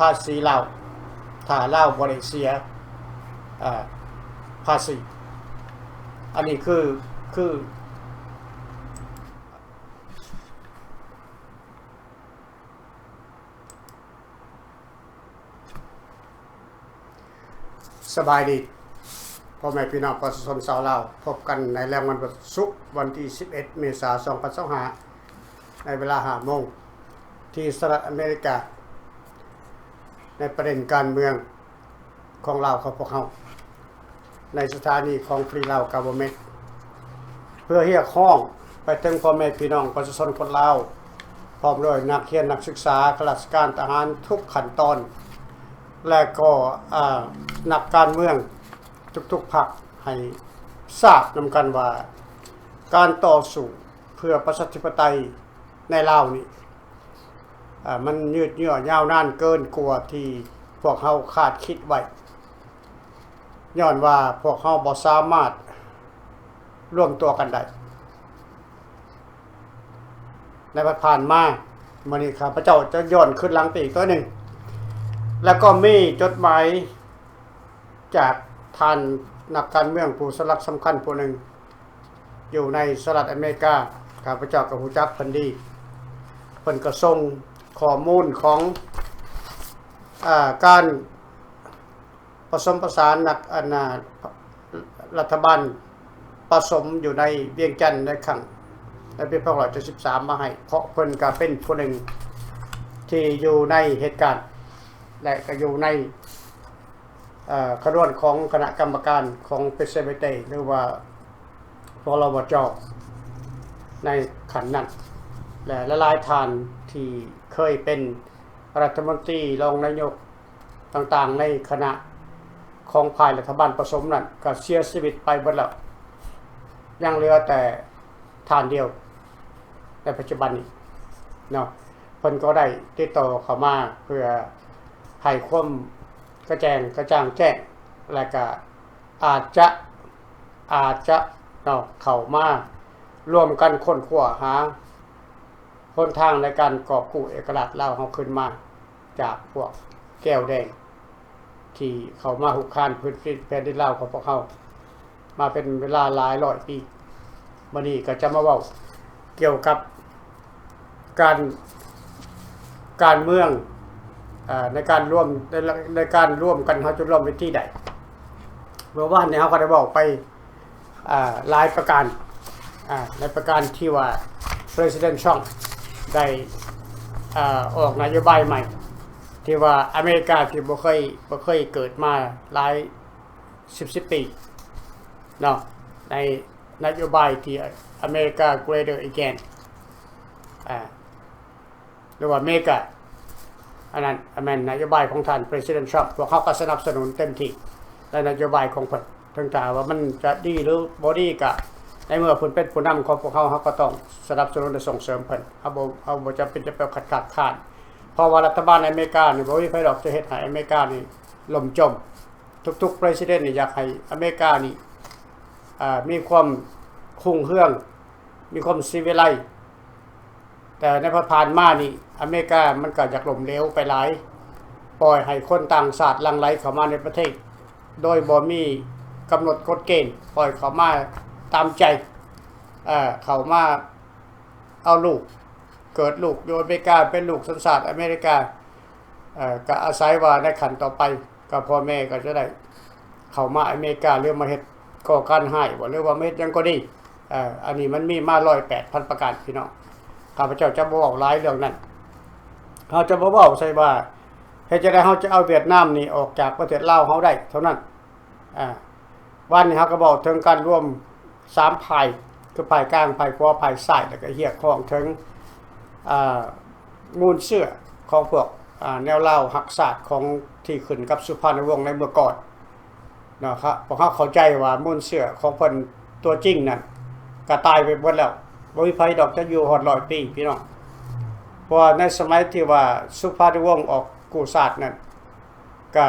ພາສີລາວ ຖ້າລາວບໍ່ໄດ້ເສຍ ເອີ ພາສີ. ອັນນີ້ຄື ຄື ສະບາຍດີ ພໍ່ແມ່ພີ່ນ້ອງປະຊາຊົນຊາວລາວ, ພົບກັນໃນແລງວັນສຸກ ວັນທີສິບເອັດ ເມສາ ສອງພັນຊາວຫ້າ ໃນເວລາຫ້າໂມງ ທີ່ສະຫະລັດອາເມລິກາ ໃນປະເດັນການເມືອງຂອງລາວຂອງພວກເຮົາ ໃນສະຖານີຂອງ Free Lao Government ເພື່ອຮຽກຮ້ອງໄປເຖິງພໍ່ແມ່ພີ່ນ້ອງປະຊາຊົນຄົນລາວ ພ້ອມດ້ວຍນັກຮຽນນັກສຶກສາ, ຂ້າລາຊະການ, ທະຫານທຸກຂັ້ນຕອນ ແລະ ກໍ ອາ ນັກການເມືອງທຸກໆພັກ ໃຫ້ຊາບນຳກັນວ່າ ການຕໍ່ສູ້ເພື່ອປະຊາທິປະໄຕໃນລາວນີ້ ອາ ມັນຍືດເຍື້ອຍາວນານເກີນກວ່າທີ່ພວກເຮົາຄາດຄິດໄວ້ ຍ້ອນວ່າພວກເຮົາບໍ່ສາມາດລວມຕົວກັນໄດ້ ໃນຜ່ານໆມາ. ມື້ນີ້ຂ້າພະເຈົ້າຈະຍ້ອນຄືນຫຼັງໄປອີກຕົວໜຶ່ງ ແລ້ວກໍມີຈົດໝາຍຈາກທ່ານນັກການເມືອງຜູ້ສະຫຼັກສຳຄັນຜູ້ໜຶ່ງ ຢູ່ໃນສະຫະລັດອາເມລິກາ, ຂ້າພະເຈົ້າກໍຮູ້ຈັກເພິ່ນດີ. ເພິ່ນກໍສົ່ງຂໍ້ມູນຂອງ ອາ ການປະສົມປະສານນັກ ອັນນ່າ ລັດຖະບານປະສົມຢູ່ໃນວຽງຈັນໃນຄັ້ງ ໃນປີພັນເກົ້າຮ້ອຍເຈັດສິບສາມມາໃຫ້, ເພາະເພິ່ນກໍເປັນຜູ້ໜຶ່ງທີ່ຢູ່ໃນເຫດການ ແລະ ກໍຢູ່ໃນ ເອີ ຂະບວນຂອງຄະນະກຳມະການຂອງ Presidential ຫຼືວ່າ ພລວຈ ໃນຂັ້ນນັ້ນ ແລະ ຫຼາຍໆທ່ານທີ່ເຄີຍເປັນລັດຖະມົນຕີ, ຮອງນາຍົກຕ່າງໆ ໃນຄະນະຂອງຝ່າຍລັດຖະບານປະສົມນັ້ນ ກໍເສຍຊີວິດໄປເບິດແລ້ວ. ຍັງເຫຼືອແຕ່ທ່ານດຽວໃນປັດຈຸບັນນີ້ເນາະ, ເພິ່ນກໍໄດ້ຕິດຕໍ່ເຂົ້າມາເພື່ອໃຫ້ຄວາມ ກະແຈ່ງ ກະຈ່າງແຈ້ງ ແລະກະອາດຈະ ອາດຈະເນາະ ເຂົ້າມາຮ່ວມກັນຄົ້ນຄວ້າຫາຫົນທາງໃນການກອບກູ້ເອກະລາດລາວເຮົາຄືນມາ ຈາກພວກແກວແດງ ທີ່ເຂົ້າມາຮຸກຮານພື້ນແຜ່ນດິນລາວຂອງພວກເຮົາ ມາເປັນເວລາຫຼາຍຮ້ອຍປີ. ມື້ນີ້ກໍຈະມາເວົ້າກ່ຽວກັບການ ການເມືອງ ເອີ ໃນການລວມ ໃນ ໃນການລວມກັນ ເຮົາຈະລວມເປັນທີ່ໃດ. ເມື່ອວານນີ້ເຮົາກໍໄດ້ເວົ້າໄປ ເອີ ຫຼາຍປະການ ເອີ ຫຼາຍປະການທີ່ວ່າ President Trump ໄດ້ ເອີ ອອກນະໂຍບາຍໃໝ່ ທີ່ວ່າອາເມລິກາທີ່ບໍ່ເຄີຍ ບໍ່ເຄີຍເກີດມາຫຼາຍ ສິບ ສິບປີເນາະ ໃນນະໂຍບາຍທີ່ອາເມລິກາ Greater Again ອາ ຫຼືວ່າ Mega ອັນນັ້ນ ອັນແມ່ນນະໂຍບາຍຂອງທ່ານ President Trump ພວກເຮົາກໍສະໜັບສະໜູນເຕັມທີ່ໃນນະໂຍບາຍຂອງເພິ່ນ ເຖິງຖ້າວ່າມັນຈະດີ ຫຼື ບໍ່ດີ ກໍໃນເມື່ອເພິ່ນເປັນຜູ້ນຳຂອງພວກເຮົາ ເຮົາກໍຕ້ອງສະໜັບສະໜູນ ແລະ ສົ່ງເສີມເພິ່ນ. ເຮົາບໍ່ ເຮົາບໍ່ຈຳເປັນຈະໄປຄັດຄ້ານ ເພາະວ່າລັດຖະບານອາເມລິການີ້ ບໍ່ມີໃຜດອກຈະເຮັດໃຫ້ອາເມລິການີ້ລົ້ມຈົມ. ທຸກໆ President ນີ້ຢາກໃຫ້ອາເມລິການີ້ ເອີ ມີຄວາມຮຸ່ງເຮືອງ ມີຄວາມສີວິໄລ, ແຕ່ໃນຜ່ານໆມານີ້ ອາເມລິກາມັນກໍຢາກລົ້ມເຫຼວໄປຫຼາຍ, ປ່ອຍໃຫ້ຄົນຕ່າງຊາດຫຼັ່ງໄຫຼເຂົ້າມາໃນປະເທດ ໂດຍບໍ່ມີກຳນົດກົດເກນ, ປ່ອຍເຂົ້າມາຕາມໃຈ, ເອີ ເຂົ້າມາເອົາລູກ, ເກີດລູກຢູ່ອາເມລິກາ ເປັນລູກສັນຊາດອາເມລິກາ, ເອີ ກໍອາໄສວ່າໃນຂັ້ນຕໍ່ໄປ ກໍພໍ່ແມ່ກໍຈະໄດ້ເຂົ້າມາອາເມລິກາ ຫຼືມາເຮັດກໍ່ການຮ້າຍບໍ ຫຼືວ່າມາເຮັດຫຍັງກໍດີ. ເອີ ອັນນີ້ມັນມີມາຮ້ອຍແປດພັນປະການ ພີ່ນ້ອງ. ຂ້າພະເຈົ້າຈະບໍ່ເວົ້າຫຼາຍເລື່ອງນັ້ນ. ເຮົາຈະມາເວົ້າໃສ່ວ່າ ເຮັດຈັ່ງໃດເຮົາຈະເອົາຫວຽດນາມນີ້ອອກຈາກປະເທດລາວເຮົາໄດ້ເທົ່ານັ້ນ. ອາ ວານນີ້ເຮົາກໍເວົ້າເຖິງການລວມສາມຝ່າຍ ຄືຝ່າຍກາງ, ຝ່າຍຂວາ, ຝ່າຍຊ້າຍ ແລ້ວກໍຮຽກຮ້ອງເຖິງ ອາ ມູນເຊື້ອຂອງພວກ ອາ ແນວລາວຮັກຊາດຂອງທີ່ຂຶ້ນກັບສຸພານຸວົງໃນເມື່ອກ່ອນເນາະ. ພວກເຮົາເຂົ້າໃຈວ່າມູນເຊື້ອຂອງເພິ່ນຕົວຈິງນັ້ນກໍຕາຍໄປເບິດແລ້ວ, ບໍ່ມີໃຜດອກຈະຢູ່ຮອດຮ້ອຍປີ ພີ່ນ້ອງ. ເພາະວ່າໃນສະໄໝທີ່ວ່າສຸພານຸວົງອອກກູ້ຊາດນັ້ນ ກະ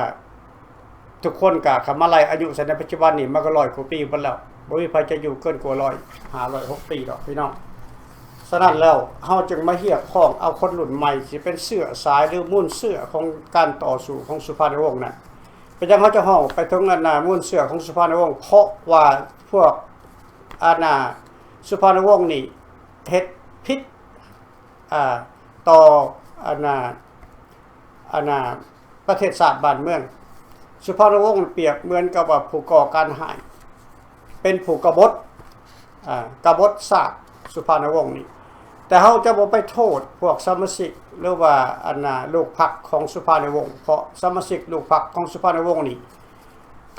ທຸກຄົນກະ ຄັນມາໄລ່ອາຍຸໃສ່ໃນປັດຈຸບັນນີ້ ມັນກໍຮ້ອຍກວ່າປີເບິດແລ້ວ, ບໍ່ມີໃຜຈະຢູ່ເກີນກວ່າຮ້ອຍຫ້າ ຮ້ອຍຫົກປີດອກ ພີ່ນ້ອງ. ສະນັ້ນແລ້ວ ເຮົາຈຶ່ງມາຮຽກຮ້ອງເອົາຄົນລຸ້ນໃໝ່ ທີ່ເປັນເຊື້ອສາຍ ຫຼື ມູນເຊື້ອຂອງການຕໍ່ສູ້ຂອງສຸພານຸວົງນັ້ນ. ເປັນຫຍັງເຮົາຈະຮ້ອງໄປເຖິງອັນນ່າ ມູນເຊື້ອຂອງສຸພານຸວົງ? ເພາະວ່າພວກອັນນ່າ ສຸພານຸວົງນີ້ເຮັດຜິດ ອ່າ ຕໍ່ອັນນ່າ ອັນນ່າ ປະເທດຊາດບ້ານເມືອງ. ສຸພານຸວົງປຽບເໝືອນກັບວ່າຜູ້ກໍ່ການຮ້າຍ ເປັນຜູ້ກະບົດ ອ່າ ກະບົດຊາດ ສຸພານຸວົງນີ້. ແຕ່ເຮົາຈະບໍ່ໄປໂທດພວກສະມາຊິກ ຫຼືວ່າອັນນ່າ ລູກພັກຂອງສຸພານຸວົງ ເພາະສະມາຊິກລູກພັກຂອງສຸພານຸວົງນີ້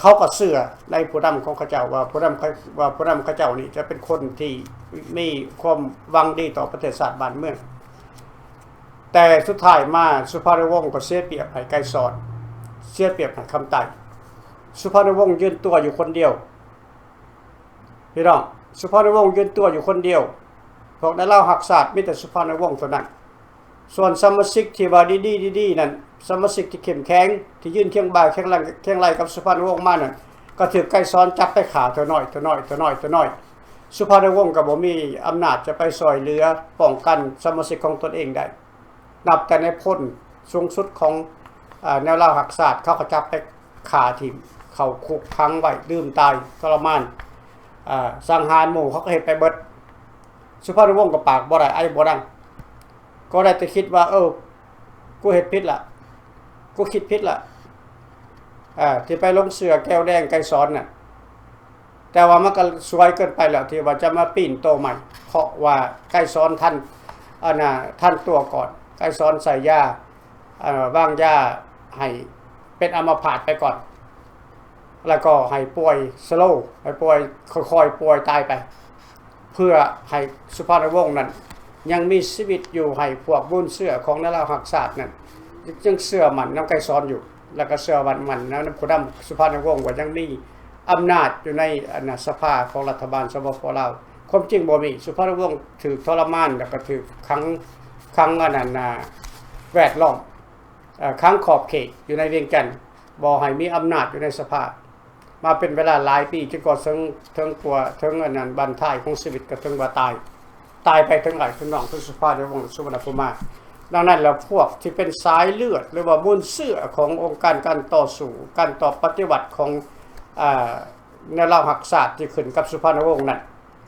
ເຂົາກໍເຊື່ອໃນຜູ້ນຳຂອງເຂົາເຈົ້າ ວ່າຜູ້ນຳ ວ່າຜູ້ນຳເຂົາເຈົ້ານີ້ຈະເປັນຄົນທີ່ມີຄວາມຫວັງດີຕໍ່ປະເທດຊາດບ້ານເມືອງ. ແຕ່ສຸດທ້າຍມາ ສຸພານຸວົງກໍເສຍປຽບໃຫ້ໄກສອນ ເສຍປຽບໃຫ້ຄຳໄຕ. ສຸພານຸວົງຢືນຕົວຢູ່ຄົນດຽວ ພີ່ນ້ອງ, ສຸພານຸວົງຢືນຕົວຢູ່ຄົນດຽວ. ພວກນາຍລາວຮັກຊາດມີແຕ່ສຸພານຸວົງເທົ່ານັ້ນ. ສ່ວນສະມາຊິກທີ່ວ່າດີໆ ດີໆ ນັ້ນ, ສະມາຊິກທີ່ເຂັ້ມແຂງ ທີ່ຢືນຄຽງບ່າຄຽງຫຼັງ ຄຽງໄຫຼ່ກັບສຸພານຸວົງມານັ້ນ ກໍຖືກໄກສອນຈັບໄປຂ້າເທື່ອນ້ອຍ ເທື່ອນ້ອຍ ເທື່ອນ້ອຍ ເທື່ອນ້ອຍ. ສຸພານຸວົງກໍບໍ່ມີອຳນາດຈະໄປຊ່ອຍເຫຼືອປ້ອງກັນສະມາຊິກຂອງຕົນເອງໄດ້. ນັບແຕ່ນາຍພົນສູງສຸດຂອງ ອາ ແນວລາວຮັກຊາດ ເຂົາກໍຈັບໄປຂ້າຖິ້ມ ເຂົ້າຄຸກຂັງໄວ້ ລືມຕາຍ ທໍລະມານ ອາ ສັງຫານໝູ່ ເຂົາກໍເຮັດໄປເບິດ. ສຸພານຸວົງກໍປາກບໍ່ໄດ້ ໄອບໍ່ດັງ ກໍໄດ້ແຕ່ຄິດວ່າ ເອີ ກູເຮັດຜິດລະ ກູຄິດຜິດລະ ອາ ທີ່ໄປຫຼົງເຊື່ອແກ້ວແດງໄກສອນນະ. ແຕ່ວ່າມັນກໍສວຍເກີນໄປແລ້ວ ທີ່ວ່າຈະມາປີ້ນໂຕໃໝ່ ເພາະວ່າໄກສອນທັນ ອັນນ່າ ທັນຕົວກ່ອນ. ໄກສອນໃສ່ຢາ ເອີ ວາງຢາໃຫ້ເປັນອຳມະພາດໄປກ່ອນ ແລ້ວກໍໃຫ້ປ່ວຍສະໂລ ໃຫ້ປ່ວຍ ຄ່ອຍໆ ປ່ວຍຕາຍໄປ ເພື່ອໃຫ້ສຸພານຸວົງນັ້ນຍັງມີຊີວິດຢູ່ ໃຫ້ພວກມູນເຊື້ອຂອງນາຍລາວຮັກຊາດນັ້ນຍັງເຊື່ອໝັ້ນນຳໄກສອນຢູ່ ແລ້ວກໍເຊື່ອໝັ້ນນຳຜູ້ນຳສຸພານຸວົງ ວ່າຍັງມີອຳນາດຢູ່ໃນ ອັນນ່າ ສະພາຂອງລັດຖະບານ ສປປ ລາວ. ຄວາມຈິງບໍ່ມີ. ສຸພານຸວົງຖືກທໍລະມານ ແລ້ວກໍຖືກຂັງ ຂັງ ອັນນັ້ນນະ ແວດລ້ອມ ເອີ ຂັງຂອບເຂດຢູ່ໃນວຽງຈັນ ບໍ່ໃຫ້ມີອຳນາດຢູ່ໃນສະພາ ມາເປັນເວລາຫຼາຍປີ ຈົນກວ່າເຖິງ ເຖິງກວ່າ ເຖິງອັນນັ້ນ ບັ້ນທ້າຍຂອງຊີວິດ ກໍເຖິງວ່າຕາຍ ຕາຍໄປເຖິງອ້າຍເຖິງນ້ອງ ເຖິງສຸພານຸວົງ ສຸວັນນະພູມາ. ດັ່ງນັ້ນແລ້ວ ພວກທີ່ເປັນສາຍເລືອດ ຫຼືວ່າມູນເຊື້ອຂອງອົງການການຕໍ່ສູ້ ການຕໍ່ປະຕິວັດຂອງ ອາ ແນວລາວຮັກຊາດທີ່ຂຶ້ນກັບສຸພານຸວົງນັ້ນ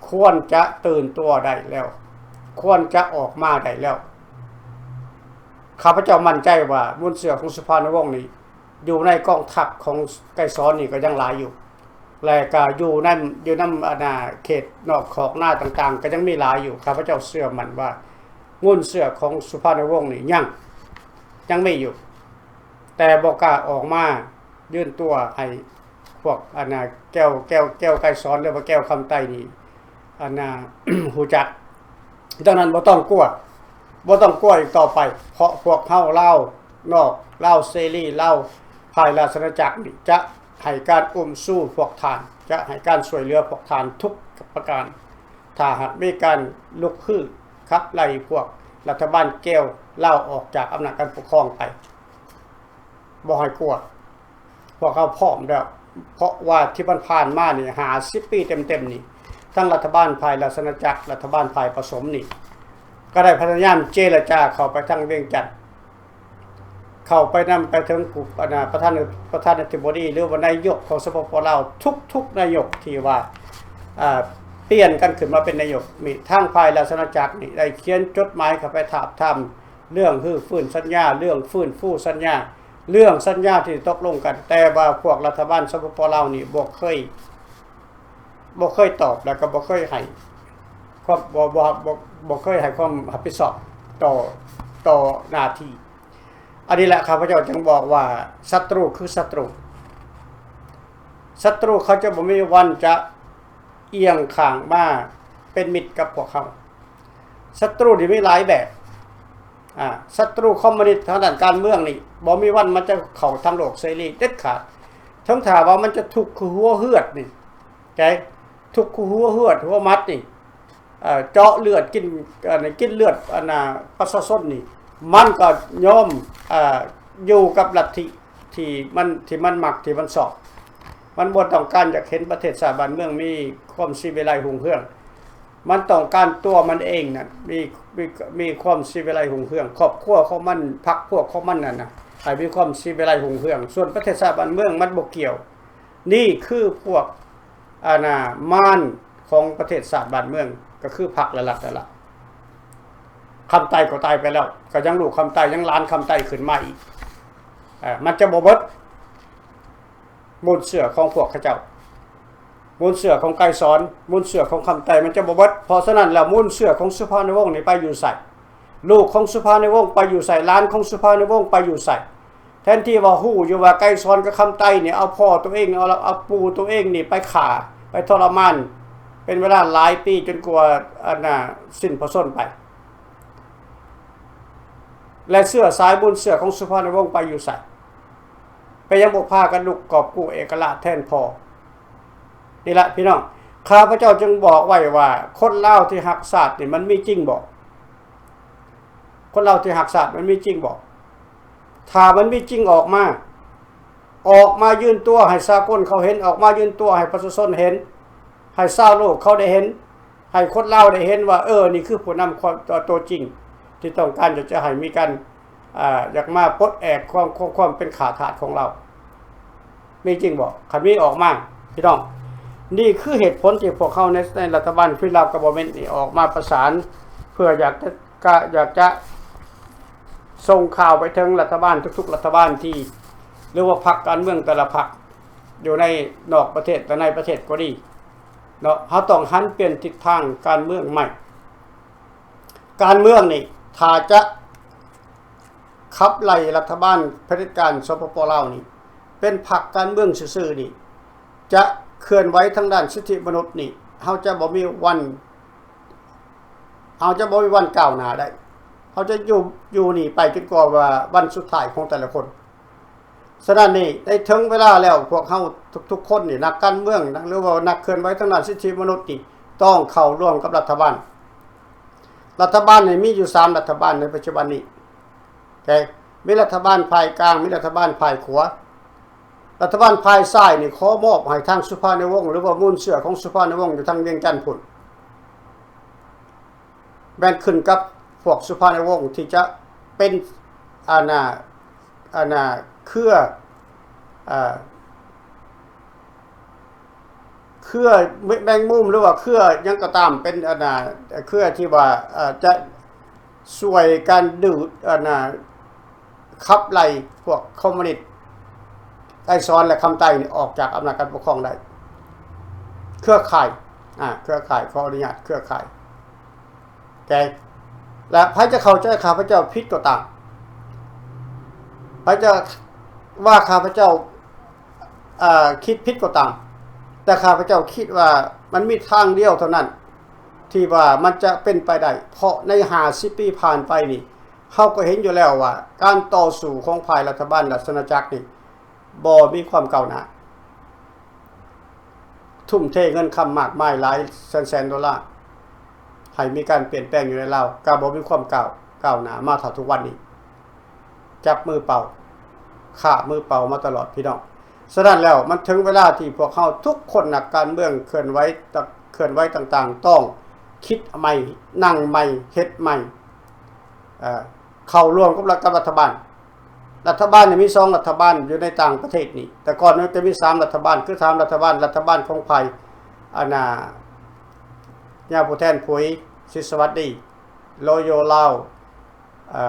ຄວນຈະຕື່ນຕົວໄດ້ແລ້ວ ຄວນຈະອອກມາໄດ້ແລ້ວ. ຂ້າພະເຈົ້າໝັ້ນໃຈວ່າມູນເຊື້ອຂອງສຸພານຸວົງນີ້ ຢູ່ໃນກອງທັບຂອງໄກສອນນີ້ກໍຍັງຫຼາຍຢູ່ ແລະ ກໍຢູ່ນຳ ຢູ່ນຳ ອັນນ່າ ເຂດນອກຄອກນາຕ່າງໆ ກໍຍັງມີຫຼາຍຢູ່. ຂ້າພະເຈົ້າເຊື່ອໝັ້ນວ່າມູນເຊື້ອຂອງສຸພານຸວົງນີ້ຍັງ ຍັງມີຢູ່ ແຕ່ບໍ່ກ້າອອກມາ ຍື່ນຕົວໃຫ້ພວກອັນນ່າ ແກ້ວ ແກ້ວ ແກ້ວໄກສອນ ຫຼືວ່າແກ້ວຄຳໄຕນີ້ ອັນນ່າ ຮູ້ຈັກ. ດັ່ງນັ້ນບໍ່ຕ້ອງກົວ ບໍ່ຕ້ອງກົວອີກຕໍ່ໄປ ເພາະພວກເຮົາລາວນອກ ລາວເສລີ ລາວພາຍລາຊະອານາຈັກນີ້ ຈະໃຫ້ການອຸ້ມຊູພວກທ່ານ ຈະໃຫ້ການຊ່ວຍເຫຼືອພວກທ່ານທຸກປະການ ຖ້າຫາກມີການລຸກຮືຂັບໄລ່ພວກລັດຖະບານແກ້ວລາວອອກຈາກອຳນາດການປົກຄອງໄປ. ບໍ່ໃຫ້ກົວ ພວກເຮົາພ້ອມແລ້ວ ເພາະວ່າທີ່ຜ່ານໆມານີ້ ຫ້າສິບປີເຕັມໆນີ້ ທັງລັດຖະບານພາຍລາຊະອານາຈັກ ລັດຖະບານພາຍປະສົມນີ້ ກໍໄດ້ພະຍາຍາມເຈລະຈາເຂົ້າໄປທາງວຽງຈັນ ເຂົ້າໄປນຳ ໄປເຖິງຜູ້ ອັນນ່າ ປະທານ ປະທານາທິບໍດີ ຫຼືວ່ານາຍົກຂອງ ສປປ ລາວ ທຸກໆນາຍົກທີ່ວ່າ ອ່າ ປ່ຽນກັນຂຶ້ນມາເປັນນາຍົກນີ້ ທາງພາຍລາຊະອານາຈັກນີ້ ໄດ້ຂຽນຈົດໝາຍເຂົ້າໄປທາບທາມ ເລື່ອງຮື້ຟື້ນສັນຍາ ເລື່ອງຟື້ນຟູສັນຍາ ເລື່ອງສັນຍາທີ່ຕົກລົງກັນ, ແຕ່ວ່າພວກລັດຖະບານ ສປປ ລາວ ນີ້ບໍ່ເຄີຍ ບໍ່ເຄີຍຕອບ ແລ້ວກໍບໍ່ເຄີຍໃຫ້ຄວາມ ບໍ່ ບໍ່ ບໍ່ ບໍ່ເຄີຍໃຫ້ຄວາມຮັບຜິດຊອບຕໍ່ ຕໍ່ໜ້າທີ່. ອັນນີ້ແຫຼະ ຂ້າພະເຈົ້າຈຶ່ງບອກວ່າ ສັດຕູຄືສັດຕູ ສັດຕູເຂົາຈະບໍ່ມີວັນຈະ ອຽງຂ້າງມາເປັນມິດກັບພວກເຮົາ. ສັດຕູນີ້ມີຫຼາຍແບບ. ອາ ສັດຕູຄອມມູນິດທາງດ້ານການເມືອງນີ້ ບໍ່ມີວັນມັນຈະເຂົ້າທາງໂລກເສລີເດັດຂາດ. ເຖິງຖ້າວ່າມັນຈະທຸກຄືຫົວເຫືອດນີ້ ໃຈ ທຸກຄືຫົວເຫືອດ ຫົວໝັດນີ້ ເອີ ເຈາະເລືອດກິນ ອັນ ກິນເລືອດ ອັນນ່າ ປະຊາຊົນນີ້ ມັນກໍຍອມ ເອີ ຢູ່ກັບລັດທິ ທີ່ມັນ ທີ່ມັນມັກ ທີ່ມັນຊອບ. ມັນບໍ່ຕ້ອງການຢາກເຫັນປະເທດຊາດບ້ານເມືອງມີຄວາມສີວິໄລຮຸ່ງເຮືອງ. ມັນຕ້ອງການຕົວມັນເອງນັ້ນ ມີ ມີ ມີຄວາມສີວິໄລຮຸ່ງເຮືອງ ຄອບຄົວຂອງມັນ ພັກພວກຂອງມັນນັ້ນນະ ໃຫ້ມີຄວາມສີວິໄລຮຸ່ງເຮືອງ ສ່ວນປະເທດຊາດບ້ານເມືອງມັນບໍ່ກ່ຽວ. ນີ້ຄືພວກ ອັນນ່າ ມານຂອງປະເທດຊາດບ້ານເມືອງ ກໍຄືພັກ ແລະ ລັດນັ້ນລະ. ຄຳໄຕກໍຕາຍໄປແລ້ວ ກໍຍັງລູກຄຳໄຕ ຍັງຫຼານຄຳໄຕຂຶ້ນມາອີກ. ເອີ ມັນຈະບໍ່ເບິດ ມູນເຊື້ອຂອງພວກເຂົາເຈົ້າ ມູນເຊື້ອຂອງໄກສອນ ມູນເຊື້ອຂອງຄຳໄຕ ມັນຈະບໍ່ເບິດ. ເພາະສະນັ້ນແລ້ວ ມູນເຊື້ອຂອງສຸພານຸວົງນີ້ໄປຢູ່ໃສ? ລູກຂອງສຸພານຸວົງໄປຢູ່ໃສ? ຫຼານຂອງສຸພານຸວົງໄປຢູ່ໃສ? ແທນທີ່ວ່າຮູ້ຢູ່ວ່າໄກສອນກັບຄຳໄຕນີ້ ເອົາພໍ່ຕົວເອງ ເອົາ ເອົາປູ່ຕົວເອງນີ້ໄປຂ້າ ໄປທໍລະມານ ເປັນເວລາຫຼາຍປີ ຈົນກວ່າ ອັນນ່າ ສິ້ນພະຊົນໄປ ແລະ ເຊື້ອສາຍບຸນເຊື້ອຂອງສຸພານຸວົງໄປຢູ່ໃສ? ເປັນຫຍັງບໍ່ພາກັນລຸກກອບກູ້ເອກະລາດແທນພໍ່? ນີ້ລະ ພີ່ນ້ອງ, ຂ້າພະເຈົ້າຈຶ່ງບອກໄວ້ວ່າ ຄົນລາວທີ່ຮັກຊາດນີ້ ມັນມີຈິງບໍ? ຄົນລາວທີ່ຮັກຊາດ ມັນມີຈິງບໍ? ຖ້າມັນມີຈິງ ອອກມາ, ອອກມາຢືນຕົວໃຫ້ສາກົນເຂົາເຫັນ, ອອກມາຢືນຕົວໃຫ້ປະຊາຊົນເຫັນ, ໃຫ້ຊາວໂລກເຂົາໄດ້ເຫັນ, ໃຫ້ຄົນລາວໄດ້ເຫັນວ່າ ເອີ ນີ້ຄືຜູ້ນຳຄວາມ ຕົວ ຕົວຈິງ ທີ່ຕ້ອງການຢາກຈະໃຫ້ມີການ ອ່າ ຢາກມາປົດແອກຄວາມ ຄວາມ ຄວາມເປັນຂ້າທາດຂອງລາວ. ມີຈິງບໍ? ຄັນມີອອກມາ ພີ່ນ້ອງ. ນີ້ຄືເຫດຜົນທີ່ພວກເຮົາໃນ ໃນລັດຖະບານ Free Lao Government ນີ້ອອກມາປະສານ ເພື່ອຢາກຈະ ກະຢາກຈະສົ່ງຂ່າວໄປເຖິງລັດຖະບານ ທຸກໆລັດຖະບານທີ່ ຫຼືວ່າພັກການເມືອງແຕ່ລະພັກ ຢູ່ໃນນອກປະເທດ ແລະ ໃນປະເທດກໍດີເນາະ, ເຮົາຕ້ອງຫັນປ່ຽນທິດທາງການເມືອງໃໝ່. ການເມືອງນີ້ ຖ້າຈະຂັບໄລ່ລັດຖະບານຜະເດັດການ ສປປ ລາວນີ້ ເປັນພັກການເມືອງຊື່ໆນີ້ ຈະເຄື່ອນໄຫວທາງດ້ານສິດທິມະນຸດນີ້ ເຮົາຈະບໍ່ມີວັນ ເຮົາຈະບໍ່ມີວັນກ້າວໜ້າໄດ້. ເຮົາຈະຢູ່ ຢູ່ນີ້ໄປຈົນກວ່າວ່າວັນສຸດທ້າຍຂອງແຕ່ລະຄົນ. ສະນັ້ນນີ້ ໄດ້ເຖິງເວລາແລ້ວ ພວກເຮົາທຸກໆຄົນນີ້ ນັກການເມືອງ ຫຼືວ່ານັກເຄື່ອນໄຫວທາງດ້ານສິດທິມະນຸດນີ້ ຕ້ອງເຂົ້າຮ່ວມກັບລັດຖະບານ. ລັດຖະບານນີ້ມີຢູ່ສາມລັດຖະບານໃນປັດຈຸບັນນີ້ ແຕ່ມີລັດຖະບານຝ່າຍກາງ ມີລັດຖະບານຝ່າຍຂວາ. ລັດຖະບານຝ່າຍຊ້າຍນີ້ ຂໍມອບໃຫ້ທາງສຸພານຸວົງ ຫຼືວ່າມູນເຊື້ອຂອງສຸພານຸວົງຢູ່ທາງວຽງຈັນພຸ້ນ ແມ່ນຂຶ້ນກັບພວກສຸພານຸວົງທີ່ຈະເປັນ ອັນນ່າ ອັນນ່າ ເຄືອ ເອີ ເຄືອແມງມຸມ ຫຼືວ່າເຄືອຫຍັງກໍຕາມ ເປັນ ອັນນ່າ ເຄືອທີ່ວ່າ ເອີ ຈະຊ່ວຍກັນດູດ ອັນນ່າ ຂັບໄລ່ພວກຄອມມູນິດ ໄກສອນ ແລະ ຄຳໄຕນີ້ອອກຈາກອຳນາດການປົກຄອງໄດ້. ເຄືອຂ່າຍ ອາ ເຄືອຂ່າຍ ຂໍອະນຸຍາດ ເຄືອຂ່າຍ. ແຕ່ ແລະ ໃຜຈະເຂົ້າໃຈຂ້າພະເຈົ້າຜິດກໍຕາມ, ໃຜຈະວ່າຂ້າພະເຈົ້າ ເອີ ຄິດຜິດກໍຕາມ, ແຕ່ຂ້າພະເຈົ້າຄິດວ່າມັນມີທາງດຽວເທົ່ານັ້ນ ທີ່ວ່າມັນຈະເປັນໄປໄດ້, ເພາະໃນຫ້າສິບປີຜ່ານໄປນີ້ ເຮົາກໍເຫັນຢູ່ແລ້ວວ່າ ການຕໍ່ສູ້ຂອງຝ່າຍລັດຖະບານລາຊະອານາຈັກນີ້ ບໍ່ມີຄວາມກ້າວໜ້າ. ທຸ່ມເທເງິນຄຳມາກມາຍຫຼາຍແສນໆໂດລາ ໃຫ້ມີການປ່ຽນແປງຢູ່ໃນລາວ ກໍບໍ່ມີຄວາມກ້າວ ກ້າວໜ້າມາເທົ່າທຸກວັນນີ້. ຈັບມືເປົ່າ ຂ້າມືເປົ່າມາຕະຫຼອດ ພີ່ນ້ອງ. ສະນັ້ນແລ້ວ ມັນເຖິງເວລາທີ່ພວກເຮົາທຸກຄົນ ນັກການເມືອງເຄື່ອນໄຫວ ເຄື່ອນໄຫວຕ່າງໆ ຕ້ອງຄິດໃໝ່ ນັ່ງໃໝ່ ເຮັດໃໝ່ ເຂົ້າຮ່ວມກັບລັດ ກັບລັດຖະບານ. ລັດຖະບານນີ້ມີສອງລັດຖະບານຢູ່ໃນຕ່າງປະເທດນີ້. ແຕ່ກ່ອນມັນຈະມີສາມລັດຖະບານ ຄືສາມລັດຖະບານ, ລັດຖະບານຂອງຝ່າຍ ອັນນ່າ ຍາຜູ້ແທນຜຸຍ ສິດສະຫວັດດີ, ໂຣໂຢລາວ ເອີ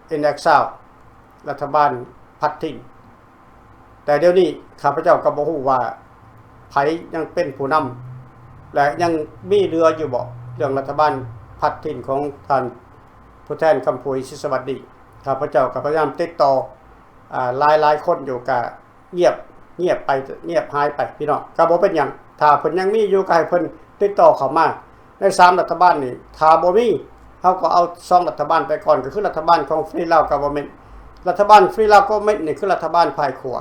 ອິນແອັກຊາວ ລັດຖະບານພັດຖິ່ນ. ແຕ່ດຽວນີ້ຂ້າພະເຈົ້າກໍບໍ່ຮູ້ວ່າໃຜຍັງເປັນຜູ້ນຳ ແລະ ຍັງມີເຫຼືອຢູ່ບໍ່ ເລື່ອງລັດຖະບານພັດຖິ່ນຂອງທ່ານຜູ້ແທນຄຳຜຸຍ ສິດສະຫວັດດີ. ຂ້າພະເຈົ້າກໍພະຍາຍາມຕິດຕໍ່ ອາ ຫຼາຍໆຄົນຢູ່ ກະງຽບ ງຽບໄປ ງຽບຫາຍໄປ ພີ່ນ້ອງ. ກໍບໍ່ເປັນຫຍັງ ຖ້າເພິ່ນຍັງມີຢູ່ ກໍໃຫ້ເພິ່ນຕິດຕໍ່ເຂົ້າມາໃນສາມລັດຖະບານນີ້. ຖ້າບໍ່ມີ ເຮົາກໍເອົາສອງລັດຖະບານໄປກ່ອນ ກໍຄືລັດຖະບານຂອງ Free Lao Government. ລັດຖະບານ Free Lao Government ນີ້ຄືລັດຖະບານຝ່າຍຂວາ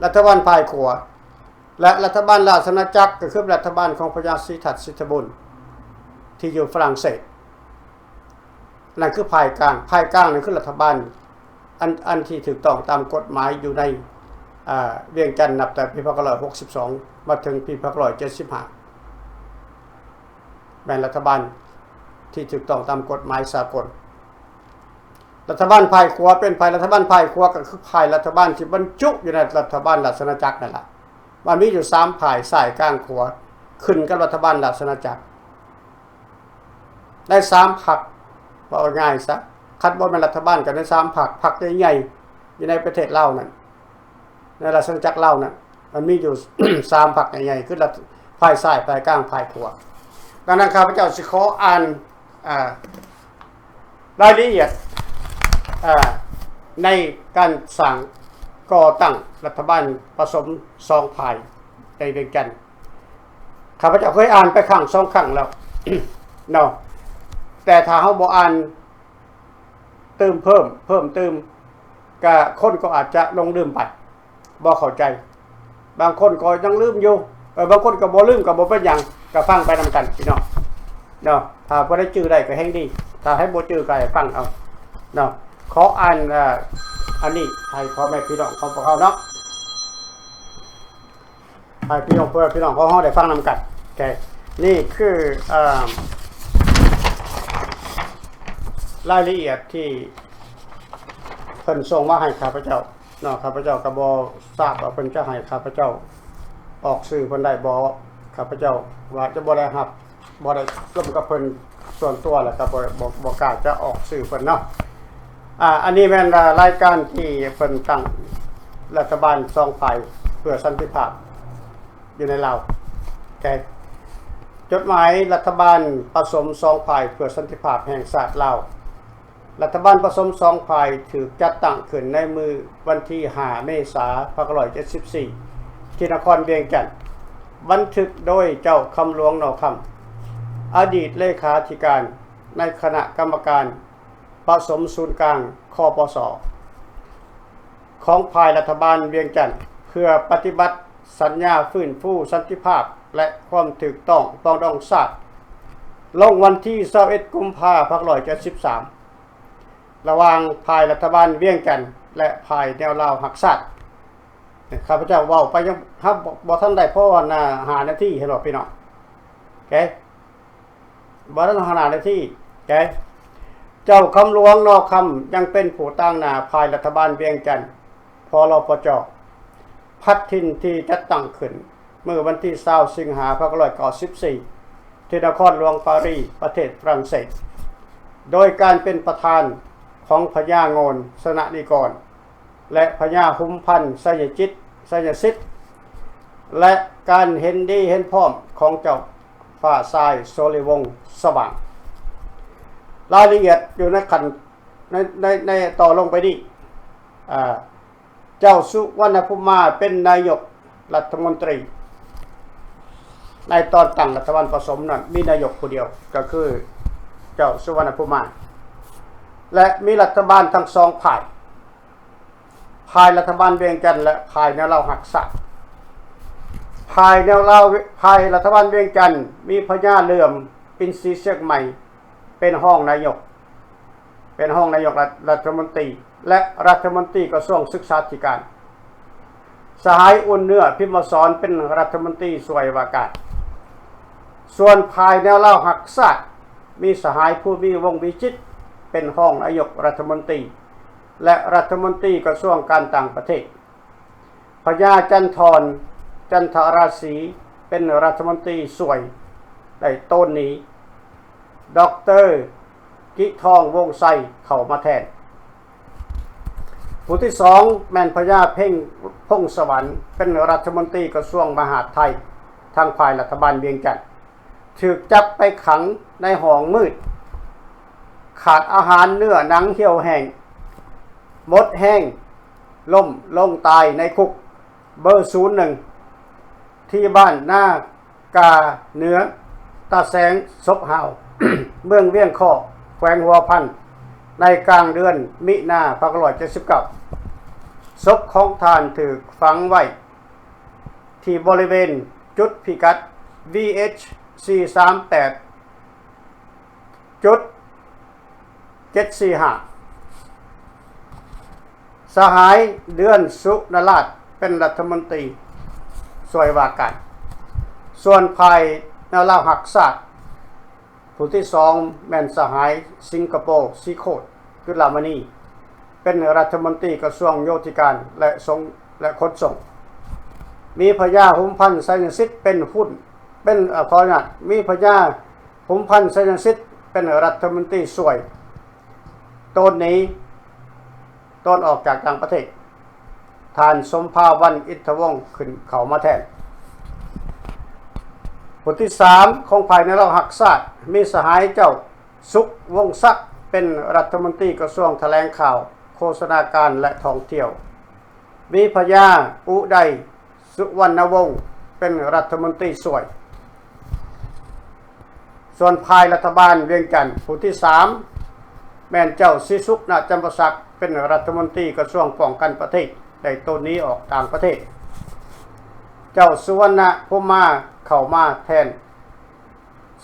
ລັດຖະບານຝ່າຍຂວາ ແລະ ລັດຖະບານລາຊະອານາຈັກ ກໍຄືລັດຖະບານຂອງພະຍາສີທັດ ສິດຖະບູນ ທີ່ຢູ່ຝຣັ່ງເສດ. ນັ້ນຄືຝ່າຍກາງ. ຝ່າຍກາງນັ້ນຄືລັດຖະບານ ອັນ ອັນທີ່ຖືກຕ້ອງຕາມກົດໝາຍຢູ່ໃນ ອາ ວຽງຈັນ ນັບແຕ່ປີພັນເກົ້າຮ້ອຍຫົກສິບສອງ ມາເຖິງປີພັນເກົ້າຮ້ອຍເຈັດສິບຫ້າ. ແມ່ນລັດຖະບານທີ່ຖືກຕ້ອງຕາມກົດໝາຍສາກົນ. ລັດຖະບານຝ່າຍຂວາເປັນໃຜ? ລັດຖະບານຝ່າຍຂວາກໍຄືຝ່າຍລັດຖະບານທີ່ບັນຈຸຢູ່ໃນລັດຖະບານລາຊະອານາຈັກນັ້ນລະ. ມັນມີຢູ່ສາມຝ່າຍ, ຊ້າຍ, ກາງ, ຂວາ, ຂຶ້ນກັບລັດຖະບານລາຊະອານາຈັກ ໄດ້ສາມພັກ ເວົ້າງ່າຍຊະ, ຄັນບໍ່ແມ່ນລັດຖະບານກໍໄດ້ສາມພັກ, ພັກໃຫຍ່ໆ ຢູ່ໃນປະເທດລາວນັ້ນ, ໃນລາຊະອານາຈັກລາວນັ້ນ ມັນມີຢູ່ ສາມພັກໃຫຍ່ໆ ຄືລັດ ຝ່າຍຊ້າຍ, ຝ່າຍກາງ, ຝ່າຍຂວາ. ດັ່ງນັ້ນ ຂ້າພະເຈົ້າຊິຂໍອ່ານ ອ່າ ລາຍລະອຽດ ອ່າ ໃນການສ້າງກໍ່ຕັ້ງລັດຖະບານປະສົມສອງຝ່າຍໃນວຽງຈັນ. ຂ້າພະເຈົ້າເຄີຍອ່ານໄປຄັ້ງສອງຄັ້ງແລ້ວເນາະ, ແຕ່ຖ້າເຮົາບໍ່ອ່ານຕື່ມເພີ່ມ, ເພີ່ມຕື່ມ, ກະຄົນກໍອາດຈະຫຼົງລືມໄປ. ບໍ່ເຂົ້າໃຈ, ບາງຄົນກໍຍັງລືມຢູ່, ເອີ ບາງຄົນກໍບໍ່ລືມ ກໍບໍ່ເປັນຫຍັງ, ກໍຟັງໄປນຳກັນພີ່ນ້ອງເນາະ. ຖ້າຜູ້ໃດຈື່ໄດ້ກໍແຮ່ງດີ, ຖ້າໃຜບໍ່ຈື່ກໍໃຫ້ຟັງເອົາເນາະ. ຂໍອ່ານ ເອີ ອັນນີ້ໃຫ້ພໍ່ແມ່ພີ່ນ້ອງຂອງພວກເຮົາເນາະ, ໃຫ້ພີ່ນ້ອງ ເພື່ອພີ່ນ້ອງຂອງເຮົາໄດ້ຟັງນຳກັນ. ໂອເຄ, ນີ້ຄື ເອີ ລາຍລະອຽດທີ່ເພິ່ນສົ່ງມາໃຫ້ຂ້າພະເຈົ້າ. ເນາະ, ຂ້າພະເຈົ້າກໍບໍ່ຊາບວ່າເພິ່ນຈະໃຫ້ຂ້າພະເຈົ້າອອກຊື່ເພິ່ນໄດ້ບໍ່. ຂ້າພະເຈົ້າວ່າຈະບໍ່ໄດ້ຮັບ, ບໍ່ໄດ້ລົມກັບເພິ່ນສ່ວນຕົວ ແລ້ວກໍບໍ່, ບໍ່, ບໍ່ກ້າຈະອອກຊື່ເພິ່ນເນາະ. ອ່າ ອັນນີ້ແມ່ນລາຍການທີ່ເພິ່ນຕັ້ງລັດຖະບານສອງຝ່າຍເພື່ອສັນຕິພາບຢູ່ໃນລາວ. ໂອເຄ, ຈົດໝາຍລັດຖະບານປະສົມສອງຝ່າຍເພື່ອສັນຕິພາບແຫ່ງຊາດລາວ. ລັດຖະບານປະສົມສອງຝ່າຍຖືກຈັດຕັ້ງຂຶ້ນໃນມື້ວັນທີຫ້າ ເມສາ ພັນເກົ້າຮ້ອຍເຈັດສິບສີ່ ທີ່ນະຄອນວຽງຈັນ, ບັນທຶກໂດຍເຈົ້າຄຳຫຼວງ ໜໍ່ຄຳ, ອະດີດເລຂາທິການໃນຄະນະກຳມະການປະສົມສູນກາງ ຄປສ ຂອງຝ່າຍລັດຖະບານວຽງຈັນ, ເພື່ອປະຕິບັດສັນຍາຟື້ນຟູສັນຕິພາບ ແລະ ຄວາມຖືກຕ້ອງປອງດອງຊາດ, ລົງວັນທີຊາວເອັດ ກຸມພາ ພັນເກົ້າຮ້ອຍເຈັດສິບສາມ ລະຫວ່າງຝ່າຍລັດຖະບານວຽງຈັນ ແລະ ຝ່າຍແນວລາວຮັກຊາດ. ຂ້າພະເຈົ້າເວົ້າໄປຍັງ ບໍ່ ບໍ່ທັນໄດ້ພໍ ຫ້ານາທີ ເຫັນບໍ່ພີ່ນ້ອງ? ໂອເຄ, ບໍ່ທັນຫ້ານາທີ. ໂອເຄ, ເຈົ້າຄຳຫຼວງ ໜໍ່ຄຳ ຍັງເປັນຜູ້ຕາງໜ້າຝ່າຍລັດຖະບານວຽງຈັນ ພລປຈ ພັດຖິ່ນທີ່ຈັດຕັ້ງຂຶ້ນ ເມື່ອວັນທີຊາວ ສິງຫາ ພັນເກົ້າຮ້ອຍເກົ້າສິບສີ່ ທີ່ນະຄອນຫຼວງປາຣີ ປະເທດຝຣັ່ງເສດ, ໂດຍການເປັນປະທານຂອງພະຍາໂງ່ນ ຊະນະນິກອນ ແລະ ພະຍາຫຸມພັນ ໄຊຍະຈິດ ໄຊຍະສິດ ແລະ ການເຫັນດີເຫັນພ້ອມຂອງເຈົ້າຟ້າຊາຍ ໂສລີວົງ ສະຫວ່າງ. ລາຍລະອຽດຢູ່ໃນຂັ້ນ ໃນ ໃນ ໃນຕໍ່ລົງໄປນີ້ ອ່າ ເຈົ້າສຸວັນນະພູມາເປັນນາຍົກລັດຖະມົນຕີ. ໃນຕອນຕັ້ງລັດຖະບານປະສົມນັ້ນ ມີນາຍົກຜູ້ດຽວ ກໍຄືເຈົ້າສຸວັນນະພູມາ ແລະ ມີລັດຖະບານທັງສອງຝ່າຍ, ຝ່າຍລັດຖະບານວຽງຈັນ ແລະ ຝ່າຍແນວລາວຮັກຊາດ. ຝ່າຍແນວລາວ ຝ່າຍລັດຖະບານວຽງຈັນ ມີພະຍາເຫຼື່ອມ ປິນສີຊຽງໃໝ່ ເປັນຮອງນາຍົກ, ເປັນຮອງນາຍົກລັດ ລັດຖະມົນຕີ ແລະ ລັດຖະມົນຕີກະຊວງສຶກສາທິການ, ສະຫາຍອຸ່ນເນື້ອ ພິມມະສອນ ເປັນລັດຖະມົນຕີຊ່ວຍວ່າການ. ສ່ວນຝ່າຍແນວລາວຮັກຊາດ ມີສະຫາຍ ພູມີ ວົງວິຈິດ ເປັນຮອງນາຍົກລັດຖະມົນຕີ ແລະ ລັດຖະມົນຕີກະຊວງການຕ່າງປະເທດ. ພະຍາຈັນທອນ ຈັນທະຣາສີ ເປັນລັດຖະມົນຕີຊ່ວຍໄດ້ໂຕນໜີ, ດອກເຕີ ກິທອງ ວົງໄຊ ເຂົ້າມາແທນ. ຜູ້ທີສອງແມ່ນພະຍາເພັງ ພົງສະຫວັນ ເປັນລັດຖະມົນຕີກະຊວງມະຫາດໄທ ທາງຝ່າຍລັດຖະບານວຽງຈັນ. ຖືກຈັບໄປຂັງໃນຫ້ອງມືດ, ຂາດອາຫານ, ເນື້ອໜັງຫ່ຽວແຫ້ງ, ໝົດແຮງ, ລົ້ມລົງຕາຍໃນຄຸກເບີສູນໜຶ່ງ ທີ່ບ້ານນາກາເໜືອ ຕາແສງສົບຫ້າວ ເມືອງວຽງຄໍ້ ແຂວງຫົວພັນ ໃນກາງເດືອນມິນາ ພັນເກົ້າຮ້ອຍເຈັດສິບເກົ້າ. ສົບຂອງທ່ານຖືກຝັງໄວ້ ທີ່ບໍລິເວນຈຸດພິກັດ ວີເອັດ ສີ່ສາມແປດຈຸດເຈັດສີ່ຫ້າ. ສະຫາຍ ເດືອນ ສຸນະລາດ ເປັນລັດຖະມົນຕີຊ່ວຍວ່າການ. ສ່ວນຝ່າຍແນວລາວຮັກຊາດ ຜູ້ທີສອງແມ່ນສະຫາຍສິງກະໂປ ສີໂຄດ ຈຸລາມະນີ ເປັນລັດຖະມົນຕີກະຊວງໂຍທິການ ແລະ ສົ່ງ ແລະ ຂົນສົ່ງ. ມີພະຍາ ຫຸມພັນ ໄຊຍະສິດ ເປັນຫຸ້ນ ເປັນ ເອີ ຂໍອະນຸຍາດ ມີພະຍາ ຫຸມພັນ ໄຊຍະສິດ ເປັນລັດຖະມົນຕີຊ່ວຍ ໂຕນໜີ ຕອນອອກຈາກຕ່າງປະເທດ, ທ່ານ ສົມພາວັນ ອິນທະວົງ ຂຶ້ນເຂົ້າມາແທນ. ຜູ້ທີສາມຂອງພາຍແນວລາວຮັກຊາດ ມີສະຫາຍເຈົ້າ ສຸກ ວົງສັກ ເປັນລັດຖະມົນຕີກະຊວງຖະແຫຼງຂ່າວ, ໂຄສະນາການ ແລະ ທ່ອງທ່ຽວ. ມີພະຍາ ອຸໄດ ສຸວັນນະວົງ ເປັນລັດຖະມົນຕີຊ່ວຍ. ສ່ວນພາຍລັດຖະບານວຽງຈັນ ຜູ້ທີສາມ ແມ່ນເຈົ້າ ສີສຸກ ນະຈຳປາສັກ ເປັນລັດຖະມົນຕີກະຊວງປ້ອງກັນປະເທດ ໄດ້ໂຕນໜີອອກຕ່າງປະເທດ. ເຈົ້າ ສຸວັນນະ ພົມມາ ເຂົ້າມາແທນ.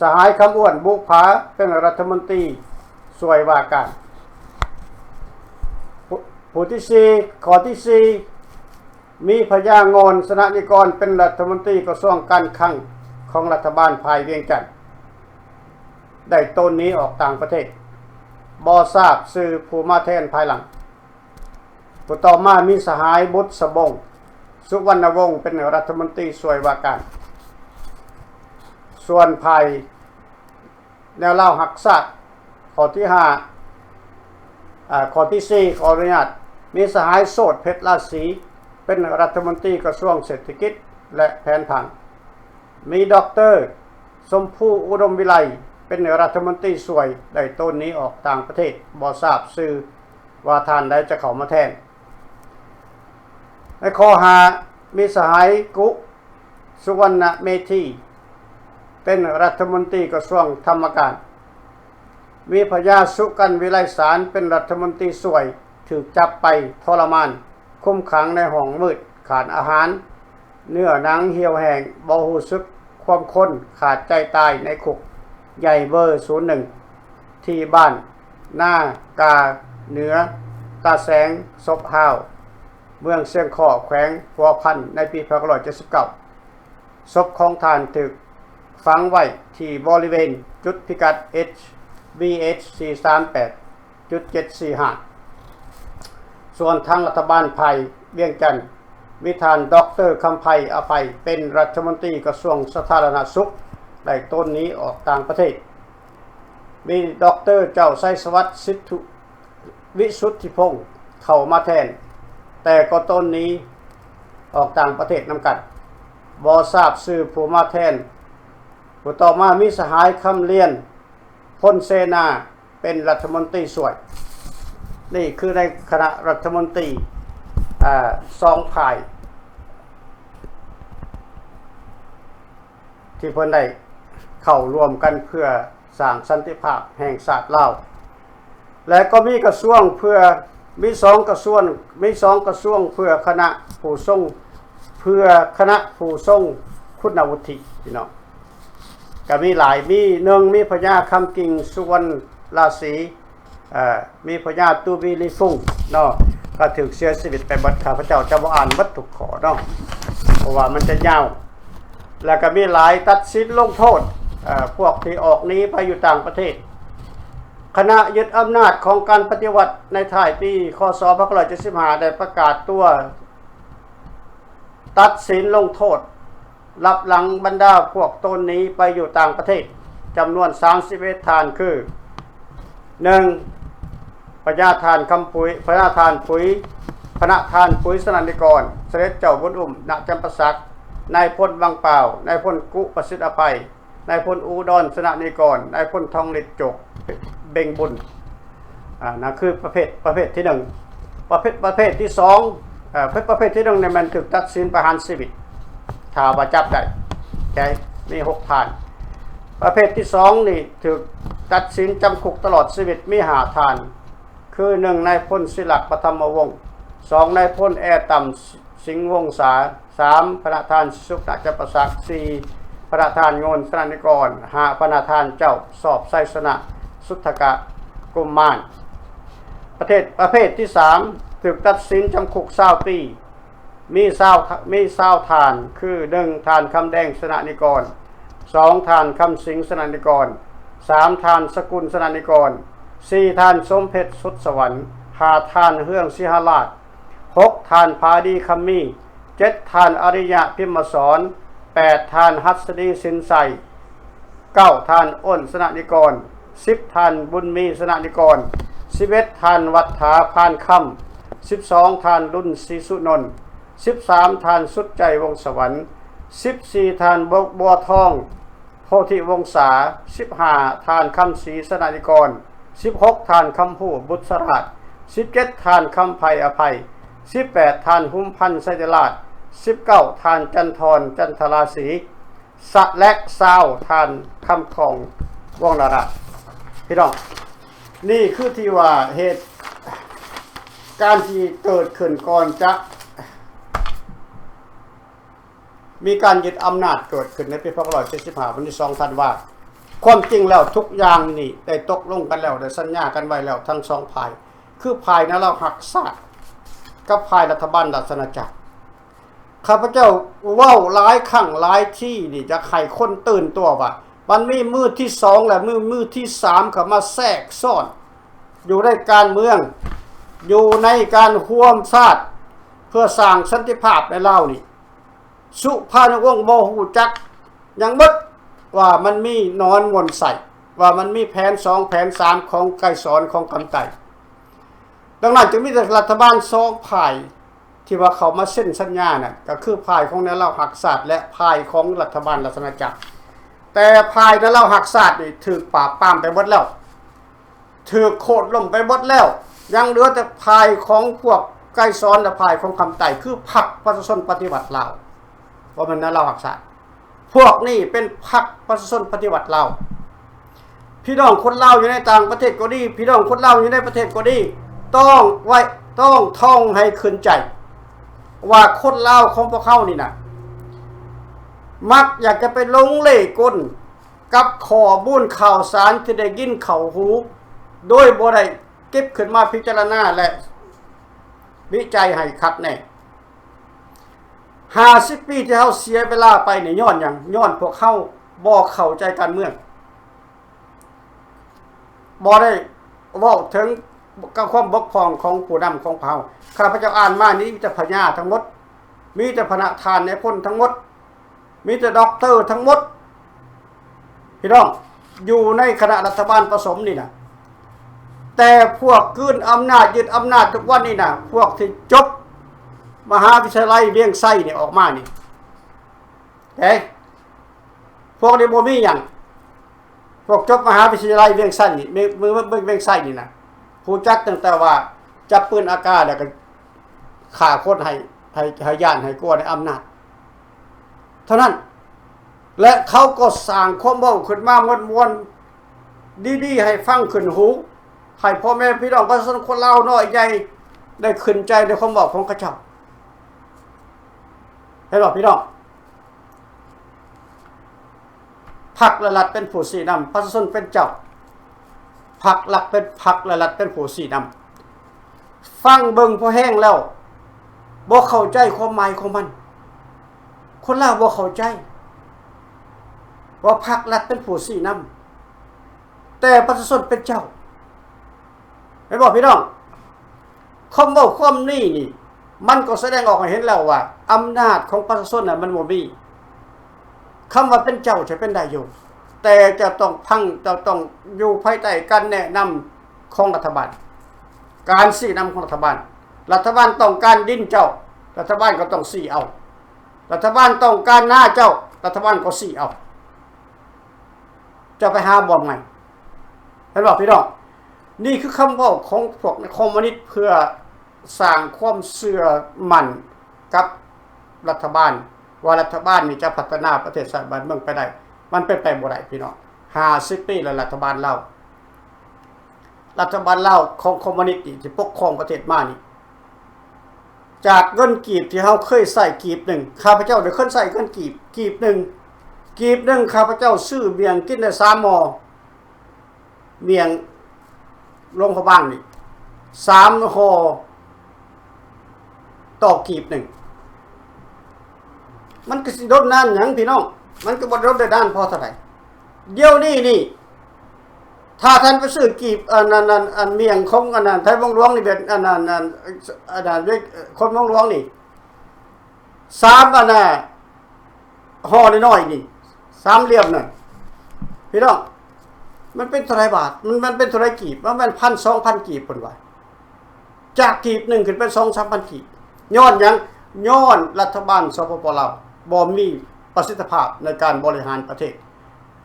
ສະຫາຍ ຄຳອ້ວນ ບຸບຜາ ເປັນລັດຖະມົນຕີຊ່ວຍວ່າການ. ຜູ້ ຜູ້ທີສີ່ ຂໍ້ທີສີ່ ມີພະຍາ ງອນ ຊະນະນິກອນ ເປັນລັດຖະມົນຕີກະຊວງການຄັງຂອງລັດຖະບານພາຍວຽງຈັນ ໄດ້ໂຕນໜີອອກຕ່າງປະເທດ, ບໍ່ຊາບຊື່ຜູ້ມາແທນພາຍຫຼັງ. ຜູ້ຕໍ່ມາມີສະຫາຍ ບຸດສະບົງ ສຸວັນນະວົງ ເປັນລັດຖະມົນຕີຊ່ວຍວ່າການ. ສ່ວນພາຍແນວລາວຮັກຊາດ ຂໍ້ທີຫ້າ ເອີ ຂໍ້ທີສີ່ ຂໍອະນຸຍາດ ມີສະຫາຍ ໂຊດ ເພັດລາສີ ເປັນລັດຖະມົນຕີກະຊວງເສດຖະກິດ ແລະ ແຜນຜັງ. ມີ ດອກເຕີ ສົມພູ ອຸດົມວິໄລ ເປັນລັດຖະມົນຕີຊ່ວຍ ໄດ້ໂຕນໜີອອກຕ່າງປະເທດ, ບໍ່ຊາບຊື່ວ່າທ່ານໃດຈະເຂົ້າມາແທນ. ໃນຂໍ້ຫ້າ ມີສະຫາຍ ກຸ ສຸວັນນະເມທີ ເປັນລັດຖະມົນຕີກະຊວງທຳມະການ. ມີພະຍາ ສຸກັນ ວິໄລສານ ເປັນລັດຖະມົນຕີຊ່ວຍ ຖືກຈັບໄປທໍລະມານ ຄຸມຂັງໃນຫ້ອງມືດ, ຂາດອາຫານ, ເນື້ອໜັງຫ່ຽວແຫ້ງ, ບໍ່ຮູ້ສຶກຄວາມຄົນ, ຂາດໃຈຕາຍໃນຄຸກໃຫຍ່ເບີສູນໜຶ່ງ ທີ່ບ້ານນາກາເໜືອ ຕາແສງ ສົບຮາວ ເມືອງຊຽງຄໍ້ ແຂວງຫົວພັນ ໃນປີພັນເກົ້າຮ້ອຍເຈັດສິບເກົ້າ. ສົບຂອງທ່ານຖືກຝັງໄວ້ທີ່ບໍລິເວນຈຸດພິກັດ ເອັດ ບີ ເອັດ ສີ່ສາມແປດຈຸດເຈັດສີ່ຫ້າ. ສ່ວນທາງລັດຖະບານພາຍວຽງຈັນ ມີທ່ານ ດອກເຕີ ຄຳໄພ ອະໄພ ເປັນລັດຖະມົນຕີກະຊວງສາທາລະນະສຸກ ໄດ້ໂຕນໜີອອກຕ່າງປະເທດ. ມີ ດອກເຕີ ເຈົ້າ ໄຊສະຫວັດ ສິດທຸ ວິສຸດທິພົງ ເຂົ້າມາແທນ, ແຕ່ກໍໂຕນໜີອອກຕ່າງປະເທດນຳກັນ, ບໍ່ຊາບຊື່ຜູ້ມາແທນ. ຜູ້ຕໍ່ມາມີສະຫາຍ ຄຳລຽນ ພົນເສນາ ເປັນລັດຖະມົນຕີຊ່ວຍ. ນີ້ຄືໃນຄະນະລັດຖະມົນຕີ ເອີ ສອງຝ່າຍ ທີ່ເພິ່ນໄດ້ເຂົ້າຮ່ວມກັນເພື່ອສ້າງສັນຕິພາບແຫ່ງຊາດລາວ ແລະ ກໍມີກະຊວງເພື່ອ ມີສອງກະຊວງ ມີສອງກະຊວງເພື່ອຄະນະຜູ້ຊົງ ເພື່ອຄະນະຜູ້ຊົງຄຸນວຸດທິ ພີ່ນ້ອງ. ກໍມີຫຼາຍ ມີ ໜຶ່ງ ມີພະຍາ ຄຳກິ່ງ ສຸວັນລາສີ ເອີ ມີພະຍາຕູບີລີຟຸງເນາະ ກໍຖືກເສຍຊີວິດໄປເບິດ. ຂ້າພະເຈົ້າຈະບໍ່ອ່ານເບິດທຸກຂໍ້ເນາະ ເພາະວ່າມັນຈະຍາວ. ແລ້ວກໍມີຫຼາຍຕັດສິນລົງໂທດ ເອີ ພວກທີ່ອອກໜີໄປຢູ່ຕ່າງປະເທດ. ຄະນະຍຶດອຳນາດຂອງການປະຕິວັດໃນທ້າຍປີ ຄ.ສ. ພັນເກົ້າຮ້ອຍເຈັດສິບຫ້າ ໄດ້ປະກາດຕົວຕັດສິນລົງໂທດ ລັບຫຼັງບັນດາພວກໂຕນໜີໄປຢູ່ຕ່າງປະເທດ ຈຳນວນສາມສິບເອັດທ່ານ ຄື ໜຶ່ງ ພະຍາທ່ານຄຳຜຸຍ ພະຍາທ່ານຜຸຍ ພະນະທ່ານຜຸຍ ສະນະນິກອນ ສະເດັດເຈົ້າບຸນອຸ້ມ ນະຈຳປາສັກ ນາຍພົນວັງປາວ ນາຍພົນກຸ ປະສິດອະໄພ ນາຍພົນ ອູດອນ ສະນະນິກອນ ນາຍພົນ ທອງລິດ ໂຈກເບັງບຸນ. ອາ ນັ້ນຄືປະເພດ ປະເພດທີໜຶ່ງ. ປະເພດ ປະເພດທີສອງ ເອີ ປະເພດທີໜຶ່ງນີ້ແມ່ນຖືກຕັດສິນປະຫານຊີວິດ ຖ້າວ່າຈັບໄດ້ ໃຈ ມີຫົກທ່ານ. ປະເພດທີສອງນີ້ຖືກຕັດສິນຈຳຄຸກຕະຫຼອດຊີວິດ ມີຫ້າທ່ານ ຄື ໜຶ່ງ ນາຍພົນ ສິລັກ ປະທຳມະວົງ, ສອງ ນາຍພົນ ແອ ຕ່ຳ ສິງວົງສາ, ສາມ ພະນະທ່ານ ສິສຸກ ນະຈຳປາສັກ, ສີ່ ພະນະທ່ານ ໂງນ ສະນະນິກອນ, ຫ້າ ພະນະທ່ານ ເຈົ້າ ຊອບ ໄຊຊະນະ ສຸດທະກະ ກຸມມານ. ປະເທດ ປະເພດທີສາມ ຖືກຕັດສິນຈຳຄຸກຊາວປີ ມີຊາວ ມີຊາວທ່ານ ຄື ໜຶ່ງ ທ່ານ ຄຳແດງ ສະນະນິກອນ, ສອງ ທ່ານ ຄຳສິງ ສະນະນິກອນ, ສາມ ທ່ານສະກຸນ ສະນະນິກອນ, ສີ່ ທ່ານສົມເພັດ ສຸດສະຫວັນ, ຫ້າ ທ່ານເຮືອງ ສີຫະລາດ, ຫົກ ທ່ານ ຜາດີ ຄຳມີ, ເຈັດ ທ່ານ ອາຣິຍະ ພິມມະສອນ, ແປດ ທ່ານ ຫັດສະດີ ສິນໄຊ, ເກົ້າ ທ່ານ ອ້ນ ສະນະນິກອນ, ສິບ ທ່ານ ບຸນມີ ສະນະນິກອນ, ສິບເອັດ ທ່ານ ວັດຖາ ພານຄຳ, ສິບສອງ ທ່ານ ລຸນ ສີສຸນົນ, ສິບສາມ ທ່ານ ສຸດໃຈ ວົງສະຫວັນ, ສິບສີ່ ທ່ານ ບົວທອງ ໂພທິວົງສາ, ສິບຫ້າ ທ່ານ ຄຳສີ ສະນະນິກອນ, ສິບຫົກ ທ່ານ ຄຳພູ ບຸດສະຫຼາດ, ສິບເຈັດ ທ່ານ ຄຳໄພ ອະໄພ, ສິບແປດ ທ່ານ ຫຸມພັນ ໄຊຍະລາດ, ສິບເກົ້າ ທ່ານ ຈັນທອນ ຈັນທະລາສີ ສະ ແລະ ຊາວ ທ່ານ ຄຳຄອງ ວົງນາລາດ. ພີ່ນ້ອງ, ນີ້ຄືທີ່ວ່າເຫດການທີ່ເກີດຂຶ້ນກ່ອນຈະ ມີການຍຶດອຳນາດເກີດຂຶ້ນໃນປີສອງພັນເຈັດຮ້ອຍເຈັດສິບຫ້າ ວັນທີສອງ ທັນວາ. ຄວາມຈິງແລ້ວທຸກຢ່າງນີ້ໄດ້ຕົກລົງກັນແລ້ວ, ໄດ້ສັນຍາກັນໄວ້ແລ້ວທັງສອງຝ່າຍ, ຄືຝ່າຍນະລາວຮັກຊາດກັບຝ່າຍລັດຖະບານລາຊະອານາຈັກ. ຂ້າພະເຈົ້າເວົ້າຫຼາຍຄັ້ງຫຼາຍທີນີ້ ຢາກໃຫ້ຄົນຕື່ນຕົວວ່າ ມັນມີມືທີສອງ ແລະ ມື ມືທີສາມເຂົ້າມາແຊກຊ້ອນຢູ່ໃນການເມືອງ, ຢູ່ໃນການຮ່ວມຊາດ ເພື່ອສ້າງສັນຕິພາບໃນລາວນີ້. ສຸພານຸວົງບໍ່ຮູ້ຈັກຫຍັງໝົດ ວ່າມັນມີໜອນມ່ວນໄຊ, ວ່າມັນມີແຜນສອງແຜນສາມຂອງໄກສອນ ຂອງຄຳໄຕ. ດັ່ງນັ້ນຈຶ່ງມີແຕ່ລັດຖະບານສອງຝ່າຍທີ່ວ່າເຂົ້າມາເຊັນສັນຍານັ້ນ ກໍຄືຝ່າຍຂອງນະລາວຮັກຊາດ ແລະ ຝ່າຍຂອງລັດຖະບານລາຊະອານາຈັກ. ແຕ່ຝ່າຍນະລາວຮັກຊາດນີ້ຖືກປາບປາມໄປໝົດແລ້ວ. ຖືກໂຄ່ນລົ້ມໄປໝົດແລ້ວ, ຍັງເຫຼືອແຕ່ຝ່າຍຂອງພວກໄກສອນ ແລະ ຝ່າຍຂອງຄຳໄຕ ຄືພັກປະຊາຊົນປະຕິວັດລາວ, ບໍ່ແມ່ນນະລາວຮັກຊາດ. ພວກນີ້ເປັນພັກປະຊາຊົນປະຕິວັດລາວ. ພີ່ນ້ອງຄົນລາວຢູ່ໃນຕ່າງປະເທດກໍດີ, ພີ່ນ້ອງຄົນລາວຢູ່ໃນປະເທດກໍດີ, ຕ້ອງໄວ້, ຕ້ອງທ່ອງໃຫ້ຂຶ້ນໃຈວ່າຄົນລາວຂອງພວກເຮົານີ້ນະ ມັກຢາກຈະໄປຫຼົງເລກົນ ກັບຂໍ້ມູນຂ່າວສານທີ່ໄດ້ຍິນເຂົ້າຫູ ໂດຍບໍ່ໄດ້ເກັບຂຶ້ນມາພິຈາລະນາ ແລະ ວິໄຈໃຫ້ຄັກແນ່. ຫ້າສິບປີທີ່ເຮົາເສຍເວລາໄປນີ້ຍ້ອນຫຍັງ? ຍ້ອນພວກເຮົາບໍ່ເຂົ້າໃຈການເມືອງ, ບໍ່ໄດ້ເວົ້າເຖິງກັບຄວາມບົກຜ່ອງຂອງຜູ້ນຳຂອງເຜົ່າ. ຂ້າພະເຈົ້າອ່ານມານີ້ມີແຕ່ພະຍາທັງໝົດ, ມີແຕ່ພະນະທ່ານນາຍພົນທັງໝົດ. ມີແຕ່ດັອກເຕີທັງໝົດ ພີ່ນ້ອງ, ຢູ່ໃນຄະນະລັດຖະບານປະສົມນີ້ນະ. ແຕ່ພວກກືນອຳນາດ, ຍຶດອຳນາດທຸກວັນນີ້ນະ, ພວກທີ່ຈົບມະຫາວິທະຍາໄລວຽງໄຊນີ້ອອກມານີ້, ເອີ ພວກນີ້ບໍ່ມີຫຍັງ. ພວກຈົບມະຫາວິທະຍາໄລວຽງໄຊນີ້, ເມືອງ, ເມືອງ, ເມືອງວຽງໄຊນີ້ນະ, ຮູ້ຈັກຕັ້ງແຕ່ວ່າຈັບປືນອາກາ ແລ້ວກໍຂ້າຄົນໃຫ້, ໃຫ້, ໃຫ້ຢ້ານໃຫ້ກົວໃນອຳນາດເທົ່ານັ້ນ. ແລະ ເຂົາກໍສ້າງຄວາມເວົ້າຂຶ້ນມາມ່ວນໆ ດີໆ ໃຫ້ຟັງຂຶ້ນຫູ, ໃຫ້ພໍ່ແມ່ພີ່ນ້ອງປະຊາຊົນຄົນລາວນ້ອຍໃຫຍ່ໄດ້ຂຶ້ນໃຈໃນຄວາມເວົ້າຂອງເຂົາເຈົ້າ. ເຫັນບໍ່ພີ່ນ້ອງ? ພັກ ແລະ ລັດເປັນຜູ້ຊີ້ນຳ, ປະຊາຊົນເປັນເຈົ້າ. ພັກ ລັດເປັນ, ພັກ ແລະ ລັດເປັນຜູ້ຊີ້ນຳ. ຟັງເບິ່ງພໍແຮງແລ້ວ ບໍ່ເຂົ້າໃຈຄວາມໝາຍຂອງມັນ. ຄົນລາວບໍ່ເຂົ້າໃຈວ່າພັກ ລັດເປັນຜູ້ຊີ້ນຳ, ແຕ່ປະຊາຊົນເປັນເຈົ້າ. ແມ່ນບໍ່ພີ່ນ້ອງ? ຄວາມເວົ້າຄວາມນີ້ນີ້ ມັນກໍສະແດງອອກໃຫ້ເຫັນແລ້ວວ່າ ອຳນາດຂອງປະຊາຊົນນະມັນບໍ່ມີ. ຄຳວ່າເປັນເຈົ້າຈະເປັນໄດ້ຢູ່, ແຕ່ເຈົ້າຕ້ອງຟັງ, ເຈົ້າຕ້ອງຢູ່ພາຍໃຕ້ການແນະນຳຂອງລັດຖະບານ, ການຊີ້ນຳຂອງລັດຖະບານ. ລັດຖະບານຕ້ອງການດິນເຈົ້າ, ລັດຖະບານກໍຕ້ອງຊີ້ເອົາ. ລັດຖະບານຕ້ອງການນາເຈົ້າ, ລັດຖະບານກໍຊີ້ເອົາ. ຈະໄປຫາບ່ອນໃໝ່. ເຫັນບໍ່ພີ່ນ້ອງ? ນີ້ຄືຄຳເວົ້າຂອງພວກຄອມມູນິດ ເພື່ອສ້າງຄວາມເຊື່ອໝັ້ນກັບລັດຖະບານ ວ່າລັດຖະບານນີ້ຈະພັດທະນາປະເທດຊາດບ້ານເມືອງໄປໄດ້. ມັນເປັນໄປບໍ່ໄດ້ພີ່ນ້ອງ. ຫ້າສິບປີແລ້ວລັດຖະບານລາວ, ລັດຖະບານລາວຂອງຄອມມູນິດນີ້ທີ່ປົກຄອງປະເທດມານີ້ ຈາກເງິນກີບທີ່ເຮົາເຄີຍໃຊ້ກີບໜຶ່ງ, ຂ້າພະເຈົ້າໄດ້ເຄີຍໃຊ້ເງິນກີບ ກີບໜຶ່ງ, ກີບໜຶ່ງຂ້າພະເຈົ້າຊື້ໝ້ຽງກິນໄດ້ສາມໝໍ້, ໝ້ຽງຫຼວງພະບາງນີ້ ສາມຫໍ່ຕໍ່ກີບໜຶ່ງ. ມັນກໍຊິດົນນານຫຍັງພີ່ນ້ອງ? ມັນກໍບໍ່ໄດ້ດົນໄດ້ນານພໍເທົ່າໃດ. ດຽວນີ້ນີ້ ຖ້າທ່ານໄປຊື້ກີບ ອັນນັ້ນ ອັນ ອັນໝ້ຽງຂອງ ອັນນັ້ນ ໄທເມືອງຫຼວງນີ້ ແບບ ອັນນັ້ນ ອັນ ອັນນັ້ນ ເວ ຄົນເມືອງຫຼວງນີ້ ສາມ ອັນນ່າ ຫໍ່ນ້ອຍໆນີ້ ສາມຫຼ່ຽມນັ້ນ ພີ່ນ້ອງ ມັນເປັນເທົ່າໃດບາດ? ມັນ ມັນເປັນເທົ່າໃດກີບ? ມັນແມ່ນພັນ ສອງພັນກີບ ເພິ່ນວ່າ. ຈາກກີບໜຶ່ງຂຶ້ນເປັນ ສອງສາມພັນ ກີບ. ຍ້ອນຫຍັງ? ຍ້ອນລັດຖະບານ ສປປ ລາວ ບໍ່ມີປະສິດທິພາບໃນການບໍລິຫານປະເທດ.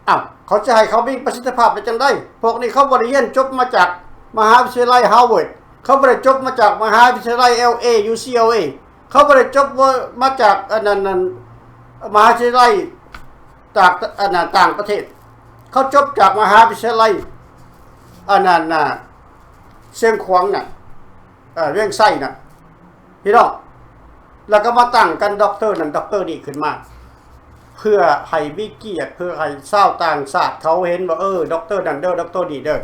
ອ້າວ ເຂົາຈະໃຫ້ເຂົາມີປະສິດທິພາບໄດ້ຈັ່ງໃດ? ພວກນີ້ເຂົາບໍ່ໄດ້ຮຽນຈົບມາຈາກມະຫາວິທະຍາໄລ Harvard, ເຂົາບໍ່ໄດ້ຈົບມາຈາກມະຫາວິທະຍາໄລ ແອລເອ UCLA, ເຂົາບໍ່ໄດ້ຈົບມາຈາກ ອັນນັ້ນ ອັນ ມະຫາວິທະຍາໄລ ຈາກ ອັນນັ້ນ ຕ່າງປະເທດ. ເຂົາຈົບຈາກມະຫາວິທະຍາໄລ ອັນນັ້ນນະ ຊຽງຂວາງນະ ເອີ ວຽງໄຊນະ ພີ່ນ້ອງ. ແລ້ວກໍມາຕັ້ງກັນ ດັອກເຕີນັ້ນ ດັອກເຕີນີ້ຂຶ້ນມາ ເພື່ອໃຫ້ມີກຽດ ເພື່ອໃຫ້ຊາວຕ່າງຊາດເຂົາເຫັນວ່າ ເອີ ດັອກເຕີນັ້ນເດີ ດັອກເຕີນີ້ເດີ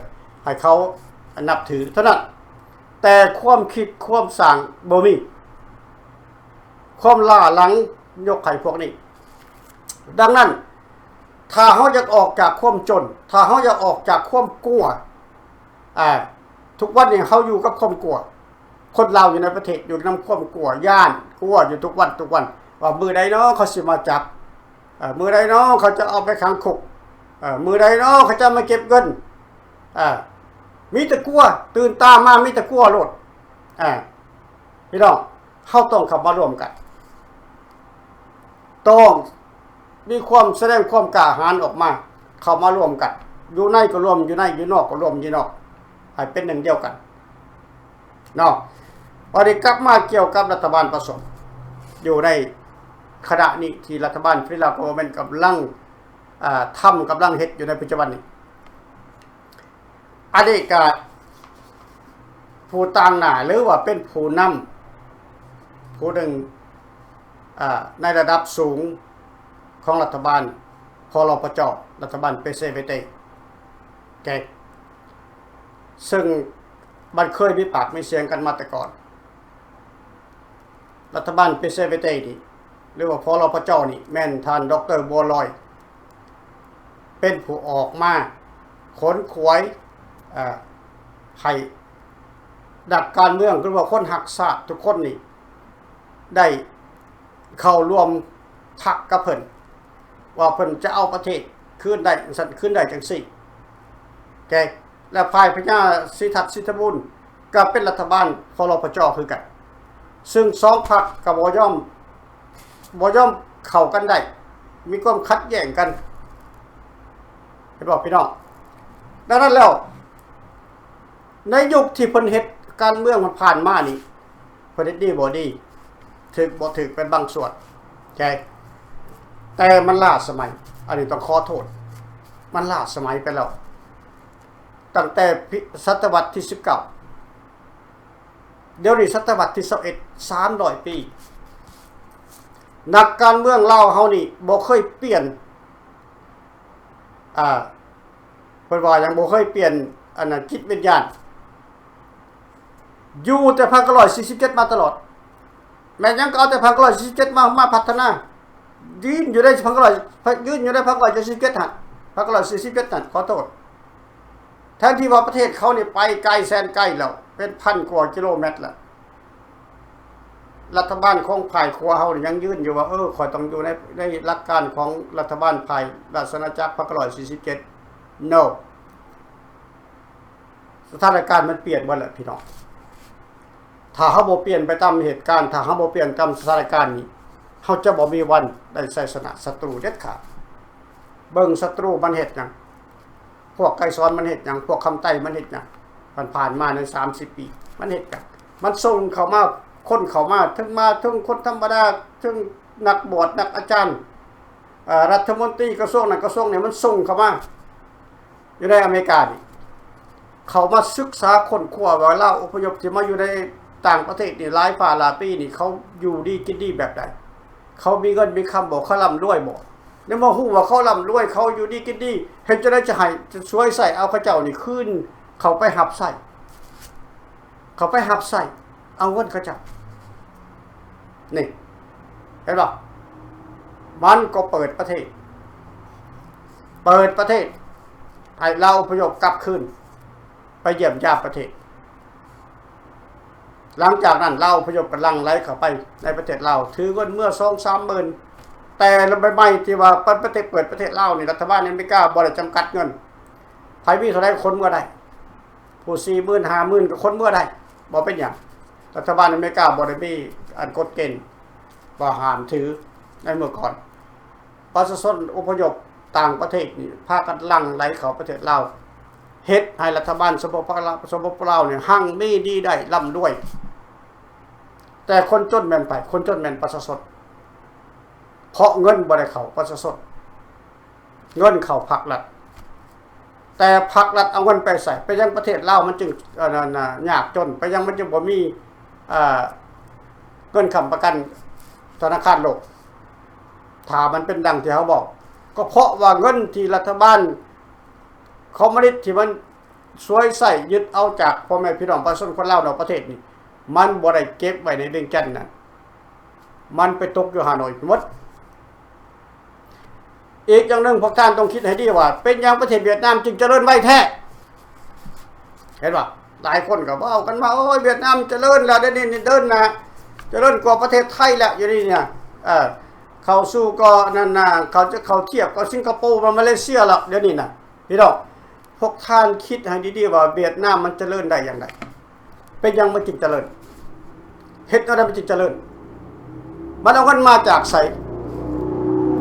ໃຫ້ເຂົານັບຖືເທົ່ານັ້ນ. ແຕ່ຄວາມຄິດຄວາມສ້າງບໍ່ມີ, ຄວາມລ້າຫຼັງຍົກໃຫ້ພວກນີ້. ດັ່ງນັ້ນ ຖ້າເຮົາຢາກອອກຈາກຄວາມຈົນ, ຖ້າເຮົາຢາກອອກຈາກຄວາມກົວ, ອ່າ ທຸກວັນນີ້ເຮົາຢູ່ກັບຄວາມກົວ. ຄົນລາວຢູ່ໃນປະເທດຢູ່ນຳຄວາມກົວ, ຢ້ານກົວຢູ່ທຸກວັນ ທຸກວັນ ວ່າມື້ໃດເນາະເຂົາຊິມາຈັບ, ເອີ ມື້ໃດເນາະເຂົາຈະເອົາໄປຂັງຄຸກ, ເອີ ມື້ໃດເນາະເຂົາຈະມາເກັບເງິນ. ເອີ ມີແຕ່ກົວ, ຕື່ນຕາມາມີແຕ່ກົວໂລດ. ເອີ ພີ່ນ້ອງ, ເຮົາຕ້ອງເຂົ້າມາຮ່ວມກັນ, ຕ້ອງມີຄວາມ ສະແດງຄວາມກ້າຫານອອກມາ, ເຂົ້າມາຮ່ວມກັນ, ຢູ່ໃນກໍລວມຢູ່ໃນ, ຢູ່ນອກກໍລວມຢູ່ນອກ, ໃຫ້ເປັນໜຶ່ງດຽວກັນເນາະ. ບັດນີ້ກັບມາກ່ຽວກັບລັດຖະບານປະສົມ ຢູ່ໃນຂະນະນີ້ທີ່ລັດຖະບານ Federal Government ກຳລັງ ອ່າ ທຳ ກຳລັງເຮັດຢູ່ໃນປັດຈຸບັນນີ້. ອະດີດກະຜູ້ຕາງໜ້າ ຫຼືວ່າເປັນຜູ້ນຳຜູ້ໜຶ່ງ ອ່າ ໃນລະດັບສູງຂອງລັດຖະບານ ພລປຈ ລັດຖະບານ Precedente ແກ ເຊິ່ງມັນເຄີຍມີປາກມີສຽງກັນມາແຕ່ກ່ອນ. ລັດຖະບານ Precedente ນີ້ ຫຼືວ່າ ພລປຈ ນີ້ ແມ່ນທ່ານ ດຣ ບົວລອຍ ເປັນຜູ້ອອກມາຂົນຂວາຍ ເອີ ໃຫ້ນັກການເມືອງ ຫຼືວ່າຄົນຮັກຊາດທຸກຄົນນີ້ ໄດ້ເຂົ້າຮ່ວມພັກກັບເພິ່ນ ວ່າເພິ່ນຈະເອົາປະເທດຄືນໄດ້ ຊັ້ນ ຄືນໄດ້ຈັ່ງຊີ້. ໂອເຄ ແລະ ຝ່າຍພະຍາສີທັດ ສີທະບູນ ກໍເປັນລັດຖະບານ ພລປຈ ຄືກັນ, ເຊິ່ງສອງພັກກໍບໍ່ຍອມ ບໍ່ຍອມເຂົ້າກັນໄດ້ ມີຄວາມຂັດແຍ່ງກັນ ເຫັນບໍ່ພີ່ນ້ອງ? ດັ່ງນັ້ນແລ້ວ ໃນຍຸກທີ່ເພິ່ນເຮັດການເມືອງຜ່ານໆມານີ້ ເພິ່ນເຮັດດີບໍ່ດີ ຖືກບໍ່ຖືກເປັນບາງສ່ວນ ໃຈ ແຕ່ມັນລ້າສະໄໝ, ອັນນີ້ຕ້ອງຂໍໂທດ ມັນລ້າສະໄໝໄປແລ້ວ. ຕັ້ງແຕ່ປີ ສະຕະວັດທີສິບເກົ້າ ດຽວນີ້ສະຕະວັດທີຊາວເອັດ ສາມຮ້ອຍປີ ນັກການເມືອງລາວເຮົານີ້ບໍ່ເຄີຍປ່ຽນ ອ່າ ເພິ່ນວ່າຫຍັງ ບໍ່ເຄີຍປ່ຽນ ອັນນັ້ນ ຈິດວິນຍານ ຢູ່ແຕ່ພັນເກົ້າຮ້ອຍສີ່ສິບເຈັດມາຕະຫຼອດ. ແມ່ນຫຍັງກໍເອົາແຕ່ພັນເກົ້າຮ້ອຍສີ່ສິບເຈັດມາ ມາພັດທະນາ ຢືນຢູ່ໃນພັນເກົ້າຮ້ອຍ ຢືນຢູ່ໃນພັນເກົ້າຮ້ອຍສີ່ສິບເຈັດຫັ້ນ ພັນເກົ້າຮ້ອຍສີ່ສິບເຈັດຫັ້ນ ຂໍໂທດ. ແທນທີ່ວ່າປະເທດເຂົານີ້ໄປໄກແສນໄກແລ້ວ ເປັນພັນກວ່າກິໂລແມັດແລ້ວ, ລັດຖະບານຂອງຝ່າຍຂວາເຮົານີ້ຍັງຢືນຢູ່ວ່າ ເອີ ຂ້ອຍຕ້ອງຢູ່ໃນ ໃນຫຼັກການຂອງລັດຖະບານຝ່າຍລາຊະອານາຈັກພັນເກົ້າຮ້ອຍສີ່ສິບເຈັດ. No. ສະຖານະການມັນປ່ຽນໝົດແລ້ວພີ່ນ້ອງ. ຖ້າເຮົາບໍ່ປ່ຽນໄປຕາມເຫດການ, ຖ້າເຮົາບໍ່ປ່ຽນຕາມສະຖານະການນີ້, ເຮົາຈະບໍ່ມີວັນໄດ້ໄຊຊະນະສັດຕູເດັດຂາດ. ເບິ່ງສັດຕູມັນເຮັດຫຍັງ, ພວກໄກສອນມັນເຮັດຫຍັງ, ພວກຄຳໄຕ້ມັນເຮັດຫຍັງ, ຜ່ານໆມາໃນສາມສິບປີ ມັນເຮັດຫຍັງ? ມັນສົ່ງເຂົ້າມາ, ຄົນເຂົ້າມາ, ເຖິງມາ, ເຖິງຄົນທຳມະດາ, ເຖິງນັກບວດ, ນັກອາຈານ, ເອີ່, ລັດຖະມົນຕີກະຊວງນັ້ນກະຊວງນີ້, ມັນສົ່ງເຂົ້າມາ. ຢູ່ໃນອາເມລິການີ້ ເຂົາມາສຶກສາຄົ້ນຄວ້າວ່າລາວອົບພະຍົບທີ່ມາຢູ່ໃນຕ່າງປະເທດນີ້ ຫຼາຍຟ້າຫຼາຍປີນີ້ ເຂົາຢູ່ດີກິນດີແບບໃດ? ເຂົາມີເງິນມີຄຳບໍ່? ເຂົາລ່ຳລວຍບໍ່? ໃນເມື່ອຮູ້ວ່າເຂົາລ່ຳລວຍ, ເຂົາຢູ່ດີກິນດີ, ເຮັດຈັ່ງໃດຈະໃຫ້, ຈະສວຍໃຊ້ເອົາເຂົາເຈົ້ານີ້ຄືນເຂົ້າໄປຮັບໃຊ້, ເຂົ້າໄປຮັບໃຊ້ ເອົາເງິນເຂົາເຈົ້າ. ນີ້ ເຫັນບໍ່? ມັນກໍເປີດປະເທດ, ເປີດປະເທດ ໃຫ້ລາວອະພະຍົບກັບຄືນໄປຢ້ຽມຢາມປະເທດ. ຫຼັງຈາກນັ້ນລາວອະພະຍົບກໍຫຼັ່ງໄຫຼເຂົ້າໄປໃນປະເທດລາວ ຖືເງິນເມືອສອງສາມໝື່ນ. ແຕ່ລະໃໝ່ໆທີ່ວ່າປະເທດ ເປີດປະເທດລາວນີ້ ລັດຖະບານອາເມລິກາບໍ່ໄດ້ຈຳກັດເງິນ ໃຜມີເທົ່າໃດກໍຂົນເມືອໄດ້ ຜູ້ສີ່ໝື່ນ ຫ້າໝື່ນກໍຂົນເມືອໄດ້ ບໍ່ເປັນຫຍັງ. ລັດຖະບານອາເມລິກາບໍ່ໄດ້ມີອັນກົດເກນວ່າຫ້າມຖືໃນເມື່ອກ່ອນ. ປະຊາຊົນອະພະຍົບຕ່າງປະເທດນີ້ພາກັນຫຼັ່ງໄຫຼເຂົ້າປະເທດລາວ ເຮັດໃຫ້ລັດຖະບານ ສປປ ລາວ ສປປ ລາວນີ້ຮັ່ງມີດີໄດ້ ລ່ຳລວຍ. ແຕ່ຄົນຈົນແມ່ນໃຜ? ຄົນຈົນແມ່ນປະຊາຊົນ. ເພາະເງິນບໍ່ໄດ້ເຂົ້າປະຊາຊົນ ເງິນເຂົ້າພັກລັດ. ແຕ່ພັກລັດເອົາເງິນໄປໃສ? ເປັນຫຍັງປະເທດລາວມັນຈຶ່ງ ອັນນັ້ນນະ ຍາກຈົນ? ເປັນຫຍັງມັນຈຶ່ງບໍ່ມີ ເອີ ເງິນຄ້ຳປະກັນທະນາຄານໂລກ? ຖ້າມັນເປັນດັ່ງທີ່ເຮົາເວົ້າ ກໍເພາະວ່າເງິນທີ່ລັດຖະບານຄອມມູນິດທີ່ມັນສວຍໃຊ້ຍຶດເອົາຈາກພໍ່ແມ່ພີ່ນ້ອງປະຊາຊົນຄົນລາວນອກປະເທດນີ້ ມັນບໍ່ໄດ້ເກັບໄວ້ໃນວຽງຈັນນັ້ນ ມັນໄປຕົກຢູ່ຮ່າໂນ້ຍໝົດ. ອີກຢ່າງໜຶ່ງ ພວກທ່ານຕ້ອງຄິດໃຫ້ດີວ່າ ເປັນຫຍັງປະເທດຫວຽດນາມຈຶ່ງຈະເລີນໄວແທ້? ເຫັນບໍ່? ຫຼາຍຄົນກໍເວົ້າກັນມາ ໂອ້ຍ ຫວຽດນາມຈະເລີນແລ້ວ ດຽວນີ້ນີ້ເດີນໜ້າ ຈະເລີນກວ່າປະເທດໄທແລ້ວ ດຽວນີ້ນະ ເອີ ເຂົ້າສູ່ກໍນັ້ນນະ ເຂົາຈະເຂົ້າທຽບກັບສິງກະໂປ ມາເມເລເຊຍແລ້ວ ດຽວນີ້ນະ. ພີ່ນ້ອງ ພວກທ່ານຄິດໃຫ້ດີໆວ່າຫວຽດນາມມັນຈະເລີນໄດ້ຢ່າງໃດ? ເປັນຫຍັງມັນຈຶ່ງຈະເລີນ? ເຮັດແນວໃດມັນຈຶ່ງຈະເລີນ? ມັນເອົາເງິນມາຈາກໃສ?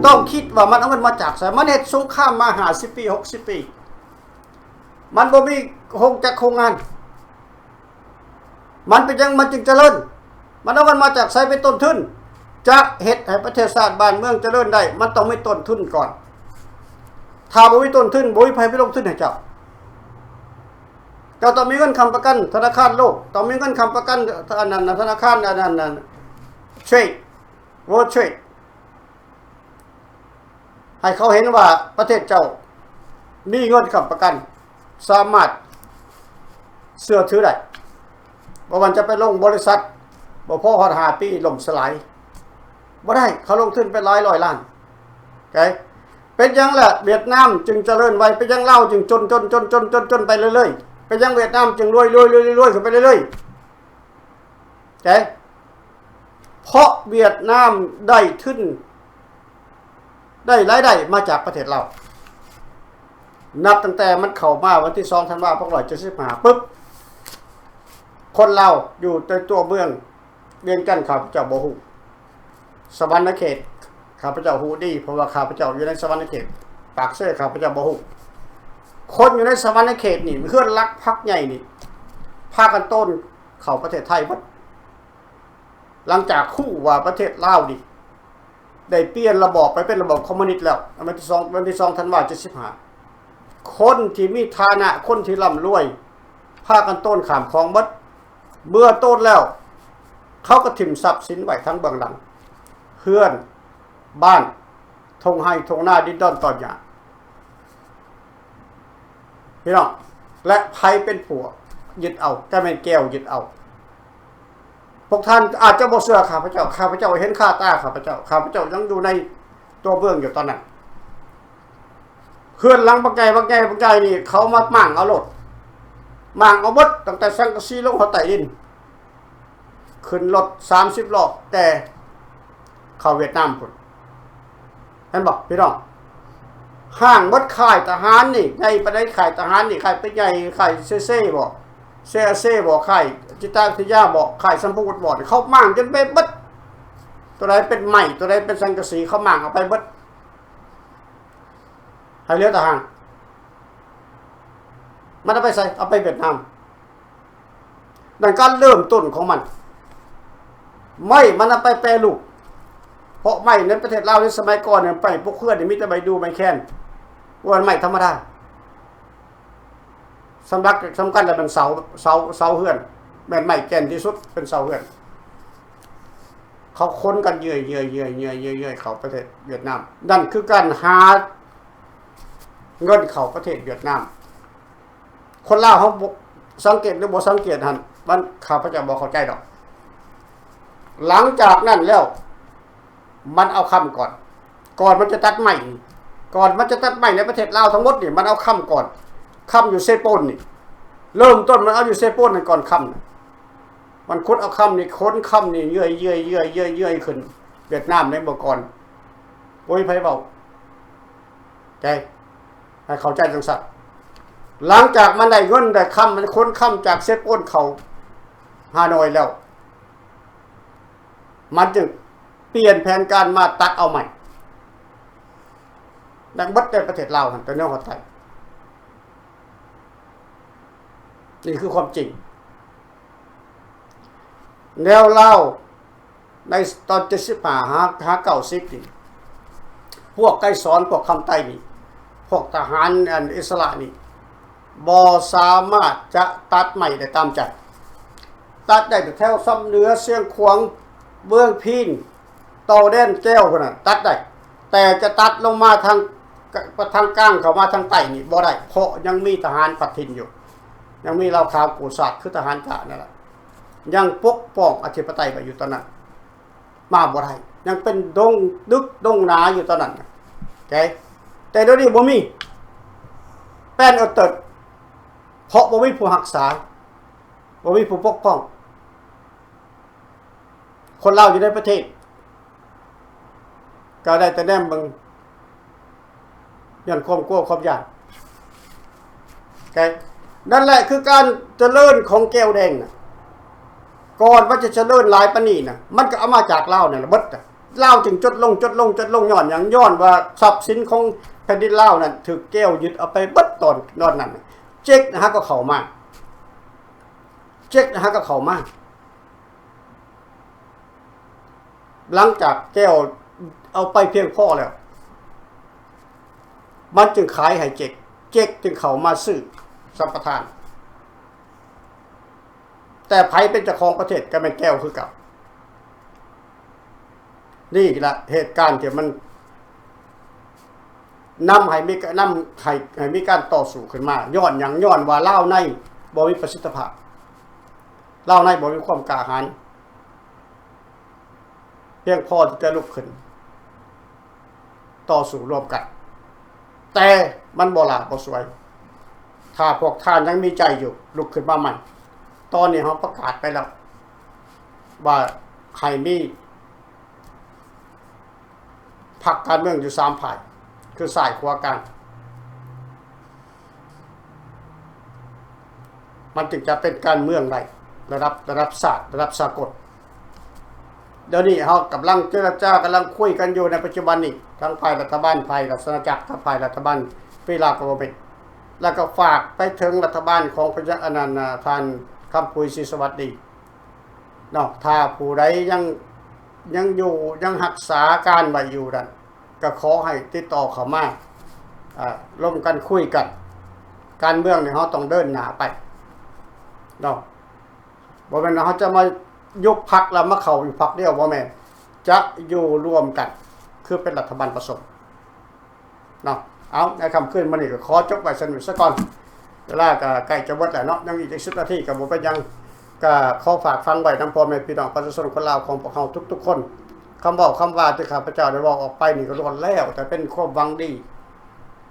ຕ້ອງຄິດວ່າມັນເອົາເງິນມາຈາກໃສ? ມັນເຮັດສົງຄາມມາຫ້າສິບປີ ຫົກສິບປີ ມັນບໍ່ມີໂຮງຈັກໂຮງງານ. ມັນເປັນຫຍັງມັນຈຶ່ງຈະເລີນ? ມັນເອົາເງິນມາຈາກໃສເປັນຕົ້ນທຶນ? ຈະເຮັດໃຫ້ປະເທດຊາດບ້ານເມືອງຈະເລີນໄດ້ ມັນຕ້ອງມີຕົ້ນທຶນກ່ອນ. ຖ້າບໍ່ມີຕົ້ນທຶນ ບໍ່ມີໃຜໄປລົງທຶນໃຫ້ເຈົ້າ. ເຈົ້າຕ້ອງມີເງິນຄ້ຳປະກັນທະນາຄານໂລກ, ຕ້ອງມີເງິນຄ້ຳປະກັນ ອັນນັ້ນ ທະນາຄານ ອັນນັ້ນ ເທຣດ World Trade. ໃຫ້ເຂົາເຫັນວ່າປະເທດເຈົ້າມີເງິນຄ້ຳປະກັນ ສາມາດເຊື່ອຖືໄດ້. ບໍ່ວ່າຈະໄປລົງບໍລິສັດ ບໍ່ພໍຮອດຫ້າປີລົ້ມສະຫຼາຍ ບໍ່ໄດ້. ເຂົາລົງທຶນໄປຫຼາຍຮ້ອຍລ້ານ. ເປັນຫຍັງລະຫວຽດນາມຈຶ່ງຈະເລີນໄວ? ເປັນຫຍັງລາວຈຶ່ງຈົນ ຈົນ ຈົນ ຈົນ ຈົນ ຈົນໄປເລື້ອຍໆ? ເປັນຫຍັງຫວຽດນາມຈຶ່ງລວຍ ລວຍ ລວຍ ລວຍ ລວຍຂຶ້ນໄປເລື້ອຍໆ? ເອີ ເພາະຫວຽດນາມໄດ້ທຶນ ໄດ້ລາຍໄດ້ມາຈາກປະເທດລາວ. ນັບຕັ້ງແຕ່ມັນເຂົ້າມາວັນທີສອງທັນວາ ພັນເກົ້າຮ້ອຍເຈັດສິບຫ້າ ປຶບ ຄົນລາວຢູ່ໃນຕົວເມືອງວຽງຈັນ ຂ້າພະເຈົ້າບໍ່ຮູ້. ສະຫວັນນະເຂດ ຂ້າພະເຈົ້າຮູ້ດີ ເພາະວ່າຂ້າພະເຈົ້າຢູ່ໃນສະຫວັນນະເຂດ. ປາກເຊ ຂ້າພະເຈົ້າບໍ່ຮູ້. ຄົນຢູ່ໃນສະຫວັນນະເຂດນີ້ ເຮືອນຫຼັກພັກໃຫຍ່ນີ້ ພາກັນໂຕນເຂົ້າປະເທດໄທໝົດ. ຫຼັງຈາກຮູ້ວ່າປະເທດລາວນີ້ ໄດ້ປ່ຽນລະບອບໄປເປັນລະບອບຄອມມູນິດແລ້ວ ວັນທີສອງ ວັນທີສອງທັນວາ ເຈັດສິບຫ້າ ຄົນທີ່ມີຖານະ ຄົນທີ່ລ່ຳລວຍ ພາກັນໂຕນຂ້າມຂອງໝົດ. ເມື່ອໂຕນແລ້ວ ເຂົາກໍຖິ້ມຊັບສິນໄວ້ທາງເບື້ອງຫຼັງ ເຮືອນ ບ້ານ ທົ່ງໄຮ່ທົ່ງນາ ດິນດອນຕອນຫຍ້າ ພີ່ນ້ອງ. ແລະ ໃຜເປັນຜູ້ຍຶດເອົາ? ກໍແມ່ນແກວຍຶດເອົາ. ພວກທ່ານອາດຈະບໍ່ເຊື່ອຂ້າພະເຈົ້າ, ຂ້າພະເຈົ້າເຫັນຄາຕາຂ້າພະເຈົ້າ, ຂ້າພະເຈົ້າຍັງຢູ່ໃນຕົວເມືອງຢູ່ຕອນນັ້ນ. ເຮືອນຫຼັງບັກໃຫຍ່ ບັກໃຫຍ່ ບັກໃຫຍ່ນີ້ ເຂົາມາມ້າງເອົາໂລດ, ມ້າງເອົາໝົດ ຕັ້ງແຕ່ສັງກະສີລົງຮອດໃຕ້ດິນ. ຂຶ້ນລົດສາມສິບລໍ້ແກ່ເຂົ້າຫວຽດນາມພຸ້ນ. ເຫັນບໍ່ພີ່ນ້ອງ? ຫ້າງໝົດ. ຄ້າຍທະຫານນີ້ໃຫຍ່ປານໃດ? ຄ້າຍທະຫານນີ້ ຄ້າຍໄປໃຫຍ່ ຄ້າຍເຊເຊບໍ ເຊອາເຊບໍ ຄ້າຍຈິດຕະວິທະຍາບໍ ຄ້າຍສຳພະວຸດບໍ ເຂົາມ້າງຈົນໄປເບິດ. ຕົວໃດເປັນໄມ້ ຕົວໃດເປັນສັງກະສີ ເຂົາມ້າງເອົາໄປເບິດ ໃຫ້ເຫຼືອແຕ່ຮ່າງ. ມັນເອົາໄປໃສ? ເອົາໄປຫວຽດນາມ. ນັ້ນການເລີ່ມຕົ້ນຂອງມັນ. ໄມ້ມັນນຳໄປແປຮູບ ເພາະໄມ້ໃນປະເທດລາວໃນສະໄໝກ່ອນນີ້ ໄມ້ປົກເຮືອນນີ້ມີແຕ່ໄມ້ດູ່ໄມ້ແຄນ ບໍ່ແມ່ນໄມ້ທຳມະດາ. ສຳລັບ ສຳຄັນແລ້ວແມ່ນເສົາ ເສົາ ເສົາເຮືອນ ແມ່ນໄມ້ແກ່ນທີ່ສຸດ ເປັນເສົາເຮືອນ. ເຂົາຂົນກັນເຫຍື່ອຍໆໆໆ ເຂົ້າປະເທດຫວຽດນາມ. ນັ້ນຄືການຫາເງິນເຂົ້າປະເທດຫວຽດນາມ. ຄົນລາວເຮົາບໍ່ສັງເກດ ຫຼື ບໍ່ສັງເກດຫັ້ນ ມັນ ຂ້າພະເຈົ້າບໍ່ເຂົ້າໃຈດອກ. ຫຼັງຈາກນັ້ນແລ້ວ ມັນເອົາຄຳກ່ອນ. ກ່ອນມັນຈະຕັດໄມ້ ກ່ອນມັນຈະຕັດໄມ້ໃນປະເທດລາວທັງໝົດນີ້ ມັນເອົາຄຳກ່ອນ. ຄຳຢູ່ເຊໂປນນີ້ ເລີ່ມຕົ້ນມັນເອົາຢູ່ເຊໂປນນັ້ນກ່ອນ ຄຳນະ ມັນຂຸດເອົາຄຳນີ້ ຂົນຄຳນີ້ເຫຍື່ອຍໆໆໆຂຶ້ນຫວຽດນາມໃນເມື່ອກ່ອນ. ບໍ່ມີໃຜເວົ້າ ໃຈ ໃຫ້ເຂົ້າໃຈຈັ່ງຊັ້ນ. ຫຼັງຈາກມັນໄດ້ເງິນໄດ້ຄຳ ມັນຂົນຄຳຈາກເຊໂປນເຂົ້າຮ່າໜ້ອຍແລ້ວ ມັນຈຶ່ງປ່ຽນແຜນການມາຕັດເອົາໃໝ່ ແລ້ວເບິດໃນປະເທດລາວຫັ້ນ ແຕ່ເໜືອຮອດໃຕ້. ນີ້ຄືຄວາມຈິງ. ແນວລາວໃນຕອນເຈັດສິບຫ້າ ຫາ ຫາເກົ້າສິບນີ້ ພວກໄກສອນ ພວກຄຳໃຕ້ນີ້ ພວກທະຫານອັນອິດສະຫຼະນີ້ ບໍ່ສາມາດຈະຕັດໄມ້ໄດ້ຕາມໃຈ. ຕັດໄດ້ແຕ່ແຖວຊຳເໜືອ ຊຽງຂວາງ ເມືອງພີນ ຕໍ່ແດນແກ້ວພຸ້ນນະ ຕັດໄດ້ ແຕ່ຈະຕັດລົງມາທາງ ທາງກາງເຂົ້າມາທາງໃຕ້ນີ້ບໍ່ໄດ້ ເພາະຍັງມີທະຫານພັດຖິ່ນຢູ່ ຍັງມີລາວຂາວກູ້ຊາດ ຄືທະຫານກ້ານັ້ນລະ ຍັງປົກປ້ອງອະທິປະໄຕໄວ້ຢູ່ຕອນນັ້ນ ມາບໍ່ໄດ້ ຍັງເປັນດົງດຶກດົງໜາຢູ່ຕອນນັ້ນນະ ແຕ່ດຽວນີ້ບໍ່ມີ ແປນເອີເຕີດ ເພາະບໍ່ມີຜູ້ຮັກສາ ບໍ່ມີຜູ້ປົກປ້ອງ ຄົນລາວຢູ່ໃນປະເທດ ກໍໄດ້ແຕ່ແນມເບິ່ງ ຍ້ອນຄວາມກົວຄວາມຢ້ານ. ແຕ່ນັ້ນແຫຼະຄືການຈະເລີນຂອງແກ້ວແດງນະ ກ່ອນມັນຈະຈະເລີນຫຼາຍປານນີ້ນະ ມັນກໍເອົາມາຈາກລາວນັ້ນລະເບິດນະ. ລາວຈຶ່ງຈົດລົງ ຈົດລົງ ຈົດລົງ ຍ້ອນຫຍັງ? ຍ້ອນວ່າຊັບສິນຂອງແຜ່ນດິນລາວນັ້ນຖືກແກ້ວຍຶດເອົາໄປເບິດຕອນ ຕອນນັ້ນນະ. ເຈັກນະຫາກໍເຂົ້າມາ ເຈັກນະຫາກໍເຂົ້າມາ. ຫຼັງຈາກແກ້ວເອົາໄປພຽງພໍແລ້ວ ມັນຈຶ່ງຂາຍໃຫ້ເຈັກ ເຈັກຈຶ່ງເຂົ້າມາຊື້ສຳປະທານ. ແຕ່ໃຜເປັນເຈົ້າຂອງປະເທດກໍແມ່ນແກ້ວຄືເກົ່າ. ນີ້ລະເຫດການທີ່ມັນນຳໃຫ້ມີ ນຳໃຫ້ ໃຫ້ມີການຕໍ່ສູ້ຂຶ້ນມາ. ຍ້ອນຫຍັງ? ຍ້ອນວ່າລາວໃນບໍ່ມີປະສິດທິພາບ. ລາວໃນບໍ່ມີຄວາມກ້າຫານພຽງພໍທີ່ຈະລຸກຂຶ້ນຕໍ່ສູ້ຮ່ວມກັນ, ແຕ່ມັນບໍ່ຫຼ້າບໍ່ສວຍ. ຖ້າພວກທ່ານຍັງມີໃຈຢູ່, ລຸກຂຶ້ນມາໃໝ່. ຕອນນີ້ເຮົາປະກາດໄປແລ້ວວ່າໃຫ້ມີ ພັກການເມືອງຢູ່ສາມຝ່າຍ ຄືຊ້າຍ ຂວາ ກາງ ມັນຈຶ່ງຈະເປັນການເມືອງໄດ້ ລະດັບ ລະດັບຊາດ ລະດັບສາກົນ. ດຽວນີ້ເຮົາກຳລັງເຈລະຈາ ກຳລັງຄຸຍກັນຢູ່ໃນປັດຈຸບັນນີ້ ທັງຝ່າຍລັດຖະບານ ຝ່າຍລາຊະອານາຈັກ ກັບຝ່າຍລັດຖະບານ Federal Government ແລ້ວກໍຝາກໄປເຖິງລັດຖະບານຂອງພະຍາ ອັນນັ້ນ ທ່ານຄຳປຸຍ ສີສະຫວັດດີ ເນາະ. ຖ້າຜູ້ໃດຍັງ ຍັງຢູ່ ຍັງຮັກສາການໄວ້ຢູ່ນັ້ນ ກໍຂໍໃຫ້ຕິດຕໍ່ເຂົ້າມາ ເອີ ລົມກັນຄຸຍກັນ. ການເມືອງນີ້ເຮົາຕ້ອງເດີນໜ້າໄປເນາະ, ບໍ່ແມ່ນວ່າເຮົາຈະມາຍຸບພັກແລ້ວມາເຂົ້າອີກພັກດຽວ, ບໍ່ແມ່ນ, ຈະຢູ່ລວມກັນ ຄືເປັນລັດຖະບານປະສົມ. ເນາະ. ເອົາ ໃນຄ່ຳຄືນມື້ນີ້ກໍຂໍຈົບໄວ້ສ່ຳນີ້ສາກ່ອນ. ເວລາກໍໃກ້ຈະເບິດແລ້ວເນາະ, ຍັງອີກຈັກສິບນາທີກໍບໍ່ເປັນຫຍັງ. ກໍຂໍຝາກຝັງໄວ້ນຳພໍ່ແມ່ພີ່ນ້ອງປະຊາຊົນຄົນລາວຂອງພວກເຮົາທຸກໆຄົນ. ຄຳເວົ້າຄຳວ່າທີ່ຂ້າພະເຈົ້າໄດ້ເວົ້າອອກໄປນີ້ກໍລ້ວນແລ້ວແຕ່ເປັນຄວາມຫວັງດີ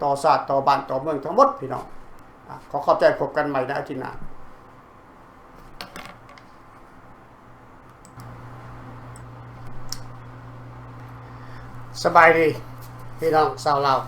ຕໍ່ຊາດ, ຕໍ່ບ້ານ, ຕໍ່ເມືອງທັງໝົດ, ພີ່ນ້ອງ. ອາ, ຂໍຂອບໃຈ, ພົບກັນໃໝ່ໃນອາທິດໜ້າ. ສະບາຍດີພີ່ນ້ອງຊາວລາວ